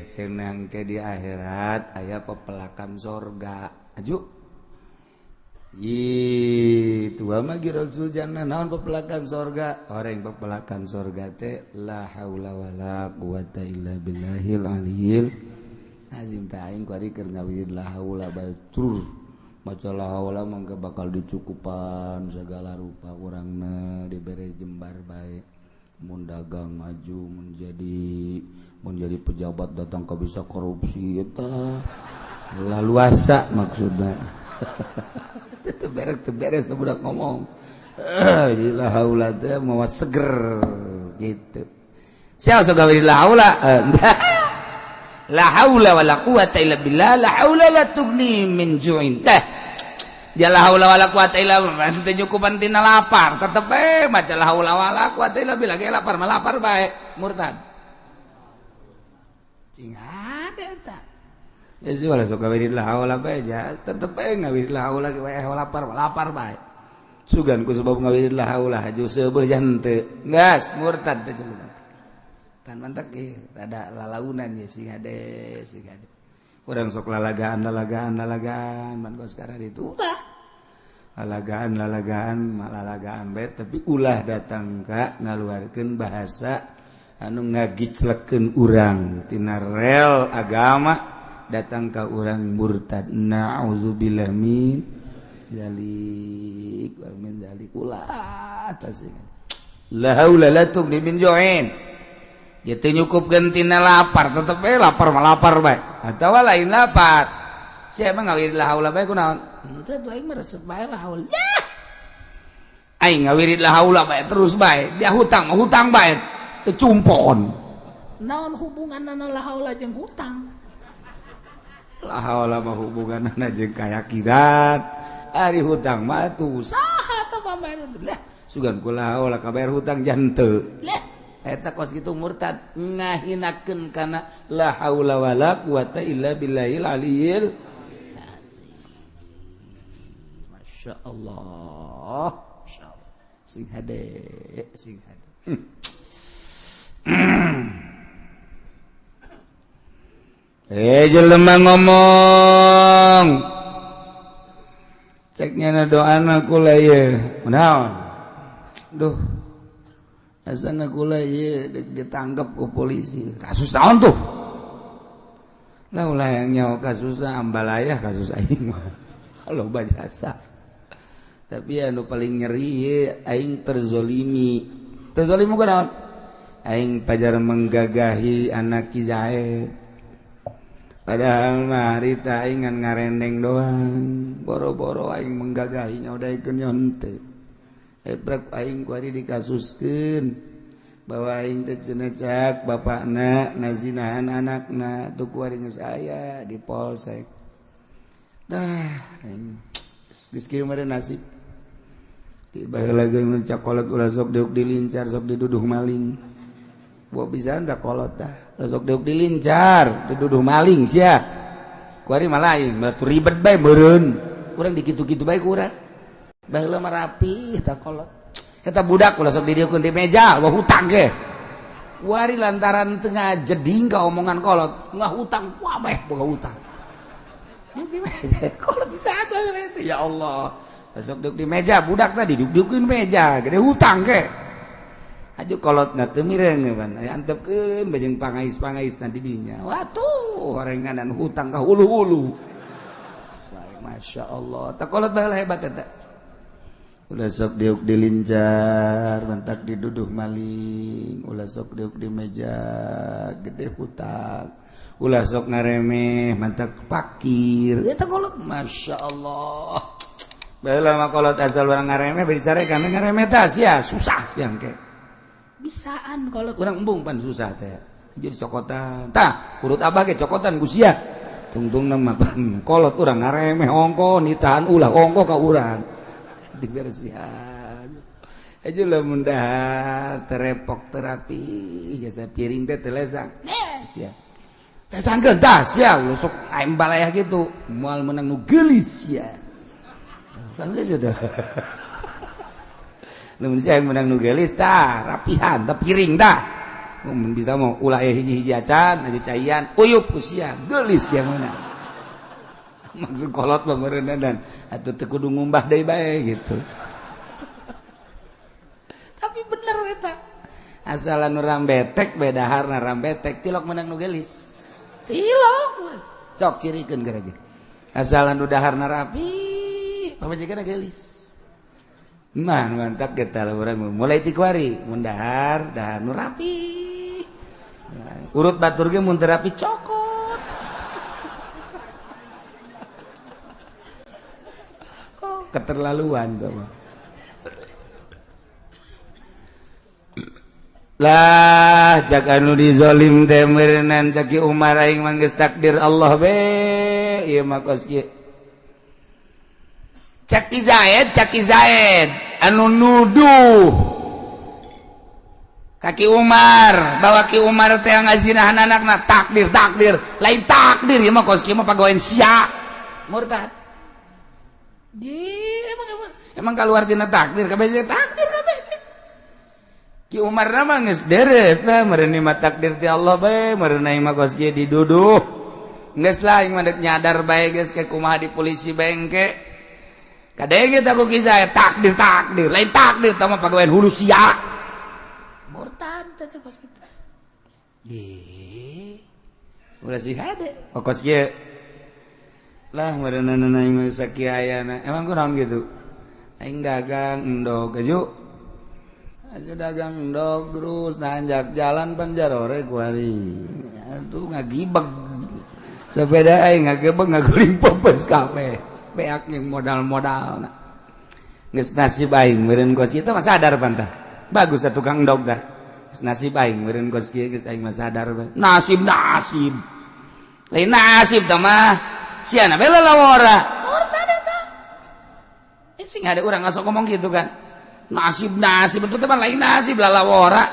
S2: cenah ke di akhirat aya pepelakan sorga aju. Ih, tua mah Rasul jannah naon pepelakan sorga. Orang pepelakan sorga teh la haula wala quwata illa billahil aliyil azim. Teh aing kuari keur ngawirid la haula bae tur maca la haula mangga bakal dicukupan segala rupa urangna dibere jembar bae. Mun dagang maju menjadi pejabat datang ke bisa korupsi eta laluasa maksudna. Teu beres budak ngomong. La haula teh mawa seger gitu. Sia sok gawe la haula. La haula wala quwata illa billah, la haula la tughni min ju'in. Teh. Ya la haula wala quwata illa billah, teu nyukupan tina lapar, tetep bae maca la haula wala quwata illa billah, ge lapar mah lapar bae, murtad. Cing hade eta. Ya sih wala sok gawe la haula bae ja, tetep bae ngawe la haula ge bae lapar mah lapar bae. Sugan ku sebab ngawirid la haula haju seubeuh jante. Gas murtad teh jelema. Kan mantak ge rada lalaunan ye sing hade sing hade. Urang sok lalagaan lalagaan lalagaan man kos sekarang itu ulah. Lalagaan lalagaan lalagaan bae tapi ulah datang ka ngaluarkeun bahasa anu ngagiclekeun urang tina rel agama datang ka urang murtad. Na'udzubillah min dzalik wa min dzalik ulah tasing. La haula la tughni min ju'in. Gitu nyukupkeun tina lapar tetep bae lapar mah lapar bae atawa lain lapar. Sia mah ngawirid la haula bae kunaon? Henteu tuh aing mah resep bae la haula. Aing ngawirid la haula bae terus bae. Dia hutang mah hutang bae teu cumpon.
S1: Naon hubunganna la haula jeung hutang?
S2: La haula mah hubunganna jeung kayakinan. Ari hutang mah tuh
S1: saha teh pambayar
S2: lah. Sugan ku la haula kabayar hutang janteu.
S1: Lah eta kos kitu murtad ngahinakeun kana
S2: la haula wala quwata illa billahil aliyil
S1: azim. Masya Allah, masya Allah. Sing hade, sing hade.
S2: Jelema ngomong ceknya na doana kula ieu naon duh asana kula ieu ditangkap ku polisi kasus naon tuh lah ulah yang nyawa kasusna ambalayah kasus aing mah loba jasa tapi anu paling nyeri ieu aing terzolimi terzolimi ku naon aing pajar menggagahi anak Ki Zaid padahal mah harita aing ngan ngarendeng doang boro-boro aing menggagahinya udah ikut nyonte ebrek aing ku ari dikasuskeun bahwa aing teh cenah cak bapakna nazinahan anakna tuh ku ari geus aya di polsek dah aing geus kieu mah nasib tiba baheula ge mun cakolot ulah sok diuk dilincar sok diduduh maling buah bisa dah kolot dah sok diuk dilincar diduduh maling sia ku ari mah lain batu ribet bae meureun
S1: urang dikitu-kitu bae ku urang baheula mah rapi eta kolot
S2: eta budak ulah sok didieukeun di meja wah hutang ge
S1: ku ari lantaran teu ngajeding ka omongan kolot ngahutang wabeh boga hutang di meja kolot bisa ada itu
S2: ya Allah sok diuk di meja budak tadi diuk-diukeun meja gede hutang ge aju kolot na teu mireng pan antepkeun bajeng pangais-pangais na di dinya watuh horenganan hutang ka hulu-hulu
S1: Masya Allah tak kolot baheula hebat eta
S2: ulah sok diuk dilincar mantak diduduh maling ulah sok diuk di meja gede hutang ulah sok ngaremeh mantak pakir
S1: eta kolot Masya Allah
S2: baheula mah kolot asal urang ngaremeh bari dicarekan ngaremeh tah sia susah yang ke
S1: bisaan kolot
S2: urang embung pan susah teh jadi cokotan tah urut abah ge cokotan ku sia tungtungna mah pan kolot urang ngaremeh ongko nitahan ulah ongko ka urang dibersihan aja lamun dahar terepok terapi jasa piring teh teu lesang sia lesangkeun tah sia ulah sok aing balayah kitu moal meunang nu geulis sia kan geus teh lamun sia meunang nu geulis tah rapihan tah piring tah mun bisa mau ulah hiji-hiji acan aju caian uyup ku sia geulis yang mana maksud kolot mah meureunna atuh teu kudu ngumbah deui bae gitu
S1: tapi bener eta
S2: asalan urang betek bae daharna rambetek tilok meunang nu geulis
S1: tilok
S2: sok cirikeun gara ge asalan nu daharna rapi pamajikanna geulis Mah mantap kita urang mulai ti kuari mun dahar dahar nu rapi. Urut batur ge mun teu rapi cokot. Oh, keterlaluan tuh mah. Lah cak anu dizolim teh meureunnan cak Ki Umar aing mah geus takdir Allah be ieu mah kos kieu. Cak Ki Zaid anu nuduh ka Ki Umar bahwa Ki Umar teh ngazinahan anakna takdir lain takdir ieu mah kos kieu mah pagawean sia murtad. Di emang keluar tina takdir kabeh takdir kabeh. Ki Umar mah geus deres bae meureun mah takdir ti Allah bae meureun aing mah kos kieu diduduh. Geus lah aing mah deuk nyadar bae geus ke kumaha di polisi bae engke. Kadenge tak ku kisah takdir lain takdir tah mah pagawean hulu sia. Murtad teh kos kitu. Ge. Ulah sih hade. Oh kos kieu. Lah meureunna aing mah sakieu ayana. Emang kunaon kitu? Aing dagang endog aju. Aja dagang endog terus nanjak jalan panjarore kuari. Atuh ngagibeg. Sepeda aing ngagebeg ngaguling pepes kabeh. Beak yang modal-modal geus nasib aing meureun kos kieu mah sadar pantah. Bagus atuh tukang endog tah. Geus nasib aing meureun kos kieu geus aing mah sadar bae. Nasib. Lain nasib tah mah. Siana bae lalawora. Murtad eta. Sing ada urang ngasok ngomong gitu kan. Nasib itu teh lain nasib lalawora.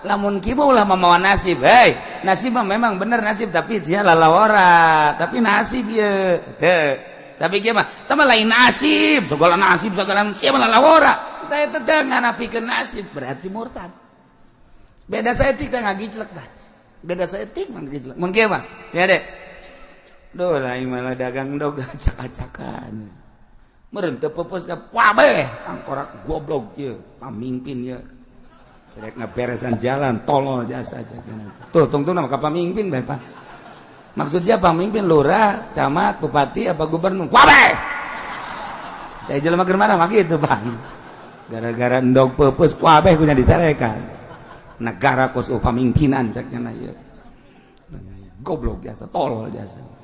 S2: Lamun kieu mah ulah mamawa nasib. Hei, nasib mah memang bener nasib tapi dia lalawora, tapi nasib ieu. Teu. Tapi kieu mah teh mah lain nasib, segala nasib segala sia mah lalawora. Teh eta teh nganapikeun nasib berarti murtad. Beda saeutik teh ngagiclek tah. Beda saeutik mah ngagiclek. Mun kieu mah sia de. Duh lain malah dagang dog acak-acakan. Meureun teu peupeus ka kabeh angkorak goblok ieu pamimpin ieu. Rek ngaberesan jalan tolol jasa cek. Tuh tungtungna ka pamimpin bae Pak. Maksudnya pamimpin lurah, camat, bupati apa gubernur. Kabeh. Teh jelema keur marah mah kitu Bang. Gara-gara endog peupeus kabeh kunya dicarekan. Negara kos pamimpinan cek nya ieu. Goblok jasa tolol jasa.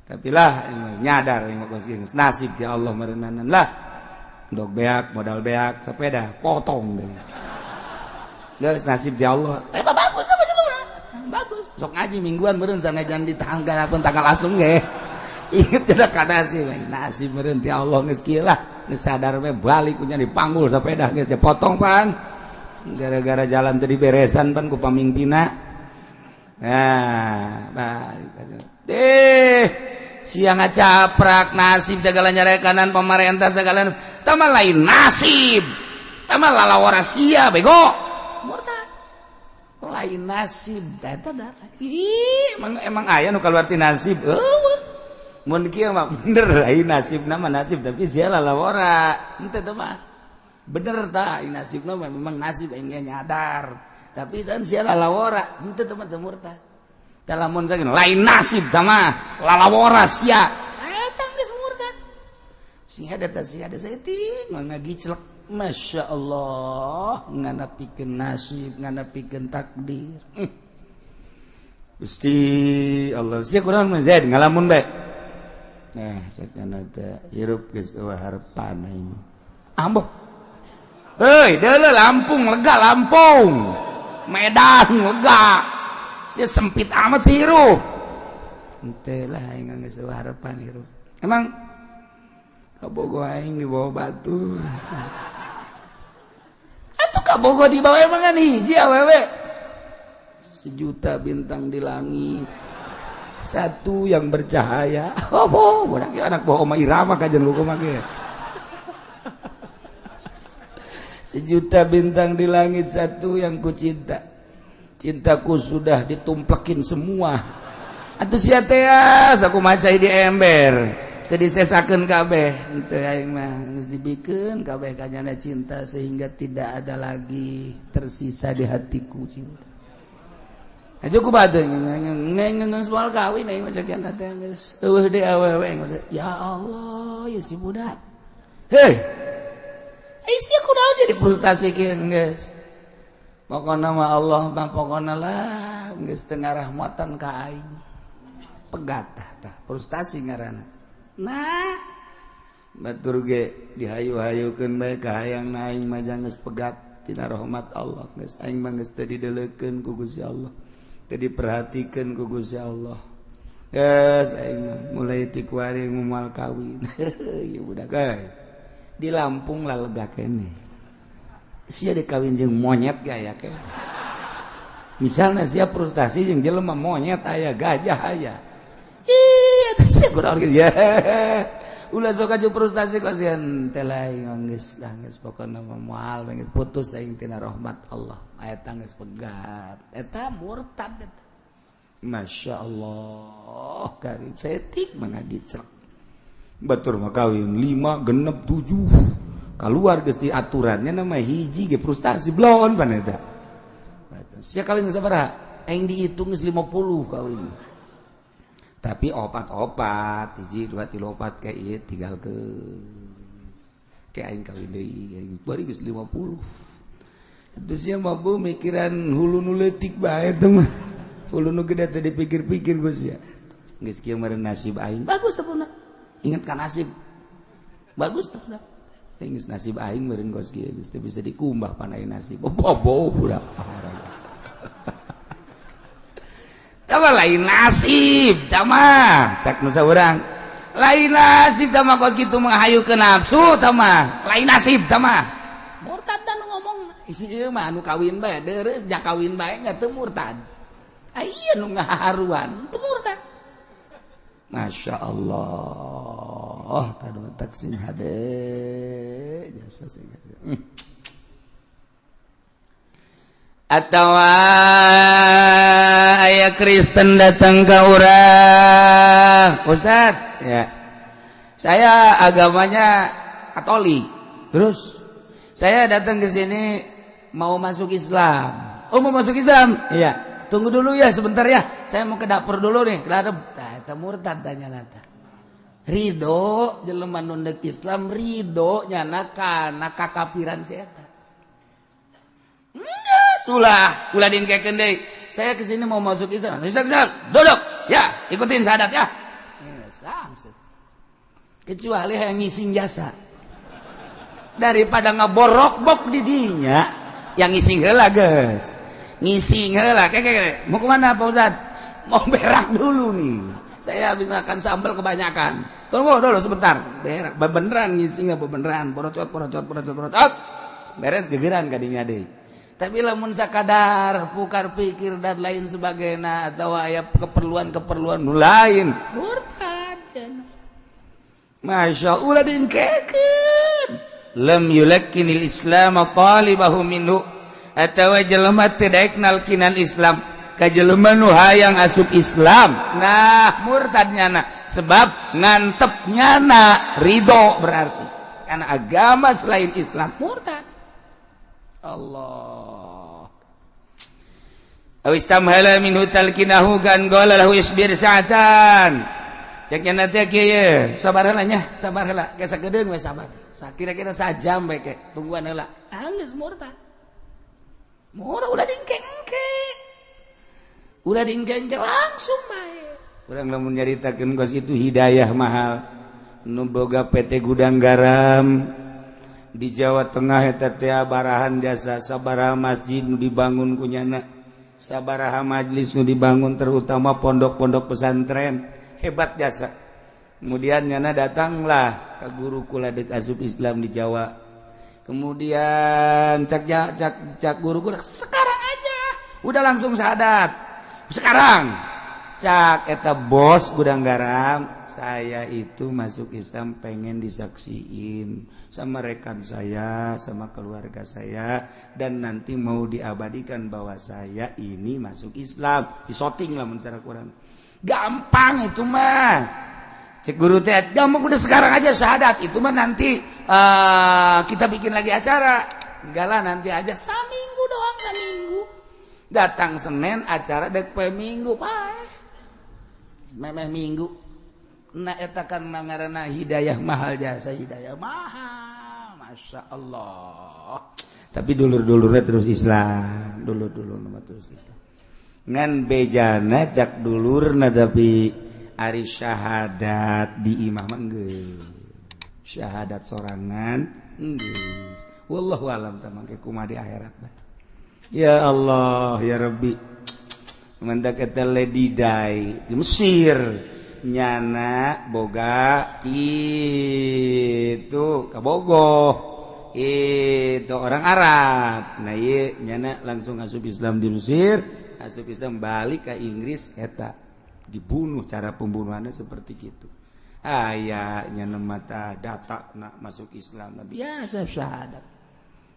S2: Tapi lah nyadar nasib ya Allah merenanan lah dok beak modal beak sepeda potong deh guys nasib ya Allah bagus apa jelema bagus sok ngaji mingguan meureun sanajan di tanggal pun tanggal asung ge inget tidak ka nasib nasib meureun ti Allah geus kieu lah geus sadar we balik kunya dipanggul sepeda geus dipotong pan gara-gara jalan teu diberesan pan ku pamimpinna nah balik deh siang ngacaprak nasib segala nyarekanan pemerintah segala tama lain nasib tama lalawara sia bego murtad lain nasib eta darah ih emang aya nu kaluar ti nasib eueuh mun kieu mah bener lain nasibna mah nasib tapi sia lalawara henteu teh mah bener tah nasibna mah memang nasib aing nyadar tapi kan sia lalawara henteu teh mah teu murtad lamun saking lain nasib tah mah lalawara sia eta geus murtad sing ada teh sia ada saeutik ngagiclek Masya Allah nganapikeun nasib nganapikeun takdir Gusti Allah sia kurang mah Zaid ngalamun bae nah sakana teh hirup geus eueuh harepan aing ambek heuy deuleu Lampung lega Lampung Medan lega sia sempit amat sih hirup henteu lah aing geus eueuh harepan hirup emang kabogo aing dibawa batu atuh kabogo dibawa emang kan hiji awewe sejuta bintang di langit satu yang bercahaya oh budak anak bawa oma Irama kajian hukum ge sejuta bintang di langit satu yang ku cinta cintaku sudah ditumplekin semua atuh sia teh aku macai di ember teu disesakeun kabeh henteu aing mah geus dibikeun kabeh kanyana cinta sehingga tidak ada lagi tersisa di hatiku cinta. Aja ku bade ngeung soal kawin aing mah cakian teh geus eueuh deui awewe aing mah ya Allah ya si budak. Hei.
S1: Sia kunaon jadi frustasi kieu geus. Pokona mah Allah mah pokona lah geus teu ngarahmatan ka aing. Pegat tah frustasi ngaranna. Nah, batur ge dihayu-hayukeun bae ka hayang na aing mah geus pegat tina rahmat Allah geus aing mah geus teu dideulekeun ku Gusti Allah. Teu diperhatikeun ku Gusti Allah. Geus aing mah mulai ti kuari moal kawin. Ieu budak euy. Di Lampung lah lega kene. Sia dikawin jeung monyet gaya ke. Misalnya sia frustasi jeung jelema monyet aya gajah aya. Cia sia kurang gitu ya. Ulah sok aju frustasi kasihan teh lain geus lah geus pokona mah moal geus putus aing tina rahmat Allah. Eta geus pegat. Eta murtad eta. Masya Allah karim setik mah ngagicrek. Batur mah kawin 5 genep 7 keluar geus di aturannya nama hiji ge frustasi blon pan eta. Sia kawin sabaraha? Aing dihitung geus 50 kawin. Tapi opat-opat, 1 2 3 4 kayak ieu tinggal ke kayak aing kawin deui aing bari geus 50. Itu sia mah bu mikiran hulu nu leutik bae teh mah. Hulu nu gede teh dipikir-pikir geus sia. Geus kieu meureun nasib aing. Bagus teh ingat kan nasib bagus tuh udah geus nasib aing meureun kos kieu geus teu bisa dikumbah panai nasib bobo budak tah lain nasib tah mah cak nu saurang lain nasib tah mah kos kitu mah hayu ke nafsu tah mah lain nasib tah mah murtad dan ngomong isi ieu mah anu kawin bae deureuh ja kawin bae nya teu murtad aya nu ngaharuan teu murtad. Masya Allah, tadi tak sing hade, jasa sing hade. Atau aya Kristen datang ke urang, Ustad, ya, saya agamanya Katolik. Terus saya datang ke sini mau masuk Islam. Oh mau masuk Islam? Iya. Tunggu dulu ya sebentar ya. Saya mau ke dapur dulu nih. Ke dapur. Tah eta murtad tanya nata. Ridho jelema nu deuk Islam ridho nyana kana kakafiran si eta. Geus ulah, ulah diengkekeun deui. Saya ke sini mau masuk Islam. Islam, Islam. Duduk. Ya, ikutin syahadat ya. Islam. Kecuali yang ngising jasa. Daripada ngaborok-bok di dinya, yang ngising heula geus. Ngising heula, keke. Mau kemana Pak Ustad? Mau berak dulu nih. Saya habis makan sambal kebanyakan. Tunggu dulu sebentar. Berak, beneran ngising apa beneran? Porocot, porocot, porocot, porocot. Beres gegeran kadinya deui. Tapi lamun sakadar pukar pikir dan lain sebagainya atau aya keperluan-keperluan nu lain, murtad cenah. Masya Allah diengkekeun. Lam yulakkinil Islam talibahu minhu. Atawa jelema teu daek nalkinan Islam ka jelema nu hayang asup Islam. Nah, murtad nyana sebab ngantep nyana ridho berarti karena agama selain Islam murtad. Allah. Aw istamhala minhu talkinahu kan qala lahu isbir sa'atan. Cek nyana teh kieu, sabar heula nya, sabar heula, geus sagedeung we sabar. Sakira-kira sajam bae ke, tungguan heula. Geus murtad. Murah ulah diengke-engke. Ulah diengke-engke langsung bae. Urang lamun nyaritakeun kos itu hidayah mahal. Nu boga PT Gudang Garam di Jawa Tengah eta teh barahan jasa sabaraha masjid nu dibangun ku nyana, sabaraha majlis nu dibangun terutama pondok-pondok pesantren, hebat jasa. Kemudian nyana datanglah ke guru kula deuk asup Islam di Jawa. Kemudian cak cak cak guru kula sekarang aja udah langsung syahadat. Sekarang cak eta bos Gudang Garam, saya itu masuk Islam pengen disaksiin sama rekan saya, sama keluarga saya, dan nanti mau diabadikan bahwa saya ini masuk Islam. Disoting lah secara kurang. Gampang itu mah. Cek guru teh, gampang udah sekarang aja syahadat. Itu mah nanti kita bikin lagi acara. Enggak lah nanti aja. Saminggu doang, saminggu. Datang Senin acara dek poe Minggu, pak. Memeh Minggu. Nah eta kan ngaranna hidayah mahal jasa hidayah mahal.
S2: Masya Allah. Tapi dulur-dulurnya terus Islam, dulur-dulur terus Islam. Ngan bejana cak dulurna tapi ari syahadat di imah mah geus. Syahadat sorangan geus. Wallahu alam tah mangke kumaha di akhirat bah. Ya Allah ya Rabbi. Mantak eta Lady Di di Mesir nyana boga kitu kabogoh. Itu orang Arab. Nah ieu nyana langsung asup Islam di Mesir, asup Islam balik ke Inggris eta dibunuh, cara pembunuhannya seperti gitu. Aya nyana mata data nak masuk Islam biasa syahadat.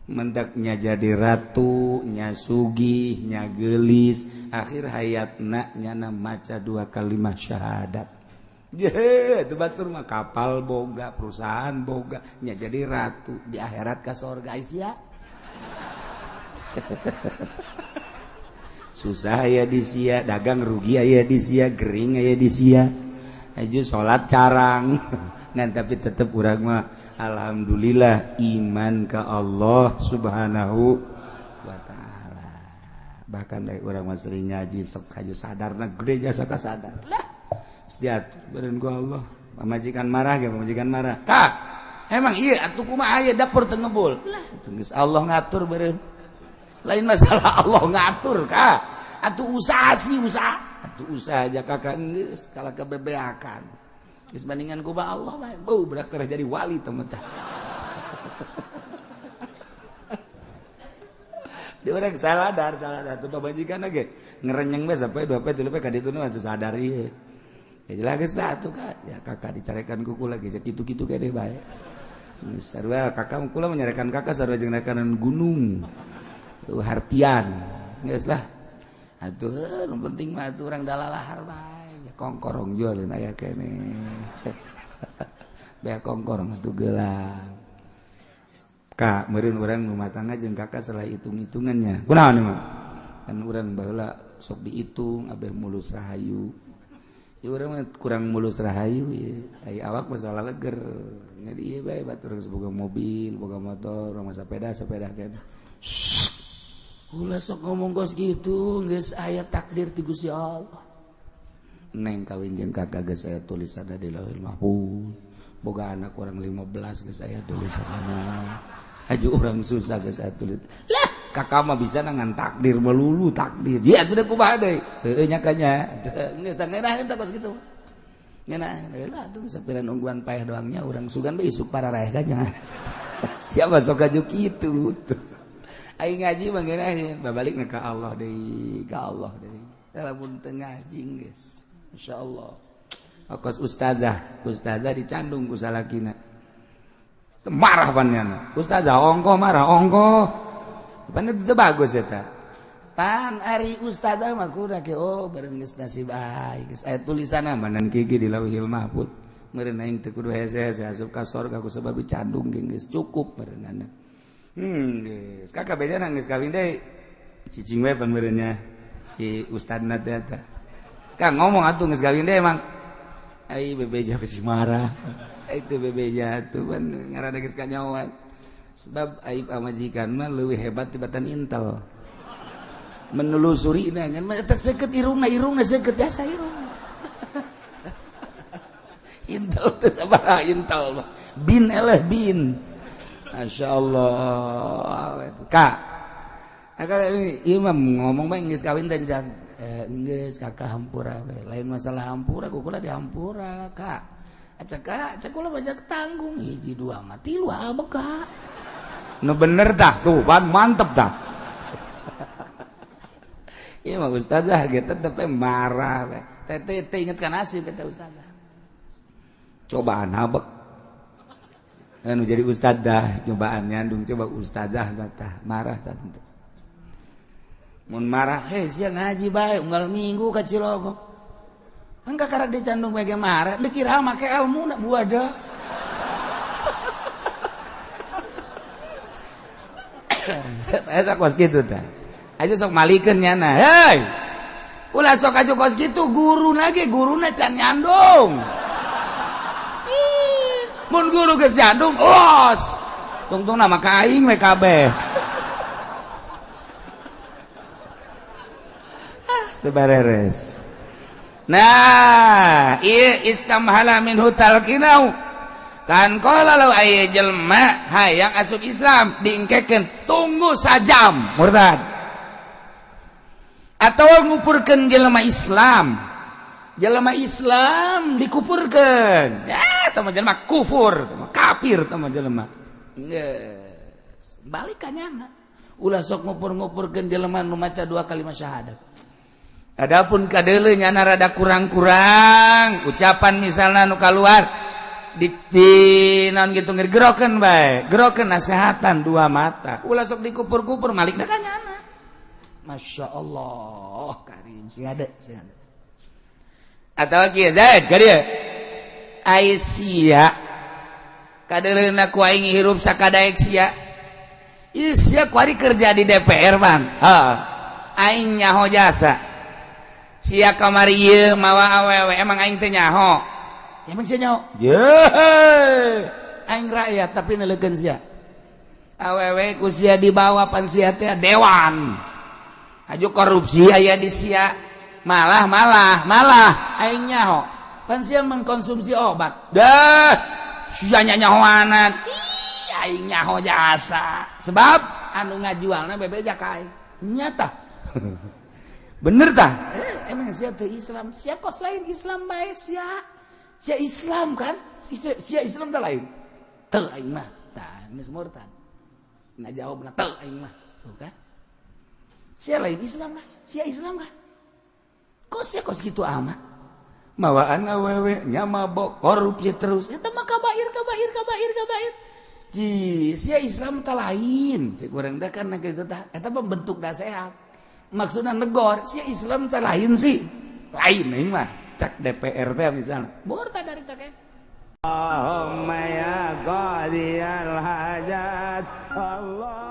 S2: Mendaknya jadi ratu, nya sugih, nya gelis, akhir hayatna nyana maca dua kalimat syahadat. Ye, itu batur mah kapal boga, perusahaan boga, nya jadi ratu di akhirat ka sorga sia. Susah aya di sia, dagang rugi aya di sia, gering aya di sia. Aju salat carang. Ngan tapi tetep urang mah alhamdulillah iman ka Allah Subhanahu wa taala. Bahkan dari urang mah sering ngaji sok haju sadarna gede jasa ka sadar. Lah diatur beren ku Allah. Pamajikan marah ge, pamajikan marah. Tah, emang iya atuh kumaha aya dapur teu ngebul. Lah, geus Allah ngatur beren. Lain masalah Allah ngatur ka. Atuh usaha sih usaha. Atuh usaha aja kakak geus kalah kebebeakan. Geus bandingan ku ba Allah bae. Beuh berak jadi wali teh mah. Di urang saladar, saladar tuh pamajikan ge ngerenyeng bae sampai 2 poe 3 poe ka ditu nu atuh sadar ieu. Ya jelas lah tuh kak, ya kakak dicarekan kuku lagi, gitu-gitu kayak deh baik. Sarua kakak kula menyarekan kakak sarua jeung rekanan gunung, tuh hartian, geus lah. Atuh, nu penting mah atuh urang dalalahar bae, ya kongkorong jualin aya keneh. Bea kongkorong atuh gelang. Kak, meureun urang rumah tangga jeung kakak salah hitung-hitungannya. Kunaon mah? Kan urang baheula sok dihitung abeh mulus rahayu. Ya urang mah kurang mulus rahayu ya. Ai awak masalah leger. Jadi ieu bae batur geus boga mobil, boga motor, urang mah sepeda, sepeda kan. Ulah sok ngomong kos gitu, geus aya takdir ti Gusti Allah. Neng kawin jeung kakak geus aya tulisanna di Lauhul Mahfuz. Boga anak urang 15 geus aya tulisanna. Aju urang susah geus aya tulis. Lah, kakak mah bisa ngan takdir melulu takdir. Ya atuh kumaha deui? Heueuh nya kanya. Geus tah ngeunah teh kos kitu. Ngeunah lah atuh sapira nungguan paeh doangnya urang sugan bae isuk pararaeh kanya. Siapa sok aju kitu tuh. Aing ngaji mah ngeunah babalikna ka Allah deui, ka Allah deui. Lamun teu ngaji geus. Insyaallah. Kos ustazah, ustazah dicandung ku salakina. Marah pannyana. Ustazah ongkoh marah ongkoh. Pan itu bagus eta. Pan ari ustazah mah kudu ke oh bareng geus nasib aing geus aya tulisanna manan kieu di Lauhil Mahfuz. Meureun aing teu kudu hese-hese asup ka sorga ku sebab dicandung geus cukup meureunana. Geus kakak bejana geus kawin deui. Cicing we pan meureunnya si ustadna teh eta. Kang ngomong atuh geus kawin deui emang. Ai bebeja besi marah. Itu bebeja atuh pan ngaranna geus kanyawan. Sebab aib pamajikan mah leuwih hebat tibatan intel. Menelusuri na ngan mah eta seukeut irungna, irungna seukeut jasa irungna. Intel teh sabaraha intel mah. Bin eleh bin. Masyaallah. Kak. Kakak ieu mah ngomong bae geus kawin teh can. Geus kakak hampura we. Lain masalah hampura, kukula dihampura, Kak. Acak kak, cek kula banyak tanggung hiji dua mah tilu abek kak. Nu bener tah tuh pan mantep tah. Ieu mah ustazah ge tetep marah we. Teh teh inget ka nasib eta ustazah. Cobaan abek. Anu jadi ustazah cobaan nyandung coba ustazah tah marah tah tentu. Mun marah heh sia ngaji bae unggal minggu ka Cilogok. Kan kakara dicandung bae marah, dikira make ilmu na buada. Eta kos kitu tah. Aja sok malikeun nyana. Hei. Ulah sok aju kos kitu guruna ge guruna can nyandung. Mun guru geus nyandung los. Tungtung nama ka aing we kabeh. Ah, teu bareres. Nah, ieu istamhala minhu talqinau. Kan qala law aya jelema hayang asup Islam diengkekeun tunggu sajam murtad. Atau ngupurkeun jelema Islam. Jelema Islam dikupurkeun. Ya, tah mah jelema kufur, tah mah kafir tah mah jelema. Geus, balik ka nyana. Ulah sok ngupur-ngupurkeun jelema nu maca dua kalimat syahadat. Adapun kadeuleu nyana rada kurang-kurang ucapan misalna nu kaluar di naon gitu gerokeun bae, gerokeun nasehatan dua mata. Ulah sok dikupur-kupur malikna ka nyana. Masya Allah, karim sing ada, sing ada. Atau kieu Zaid ka dieu. Ai sia kadeuleuna ku aing hirup sakadaek sia. Ieu sia kuari kerja di DPR bang. Heeh. Aing nyaho jasa. Sia kamari ieu mawa awewe emang aing teh nyaho. Emang sia nyaho? Ye. Aing rakyat tapi neleukeun sia. Awewe ku sia dibawa pan sia teh dewan. Aju korupsi aya di sia. Malah malah malah aing nyaho. Pan sia mengkonsumsi obat. Dah sia nyahoanan. Ih aing nyaho jasa. Sebab anu ngajualna bebeja ka aing. Nyata. Bener tah? Emang sia teu Islam? Sia kos lain Islam bae sia. Sia Islam kan? Sia Islam tah lain. Teu aing mah. Tah geus murtad. Ngajawabna teu aing mah. Tuh kan? Sia lain Islam lah. Sia Islam kan? Kok sia kos kitu amat? Mawaan awewe nya mabok korupsi terus. Eta mah kabair kabair kabair kabair. Ji, sia Islam tah lain. Si kurang teh kan kitu tah. Eta mah bentuk nasehat. Maksudna negor, sia Islam tah lain sih. Lain aing mah. Cak DPR teh misalnya. Murtad dari teh.
S3: Allahumma ya qadiyal hajat. Allah.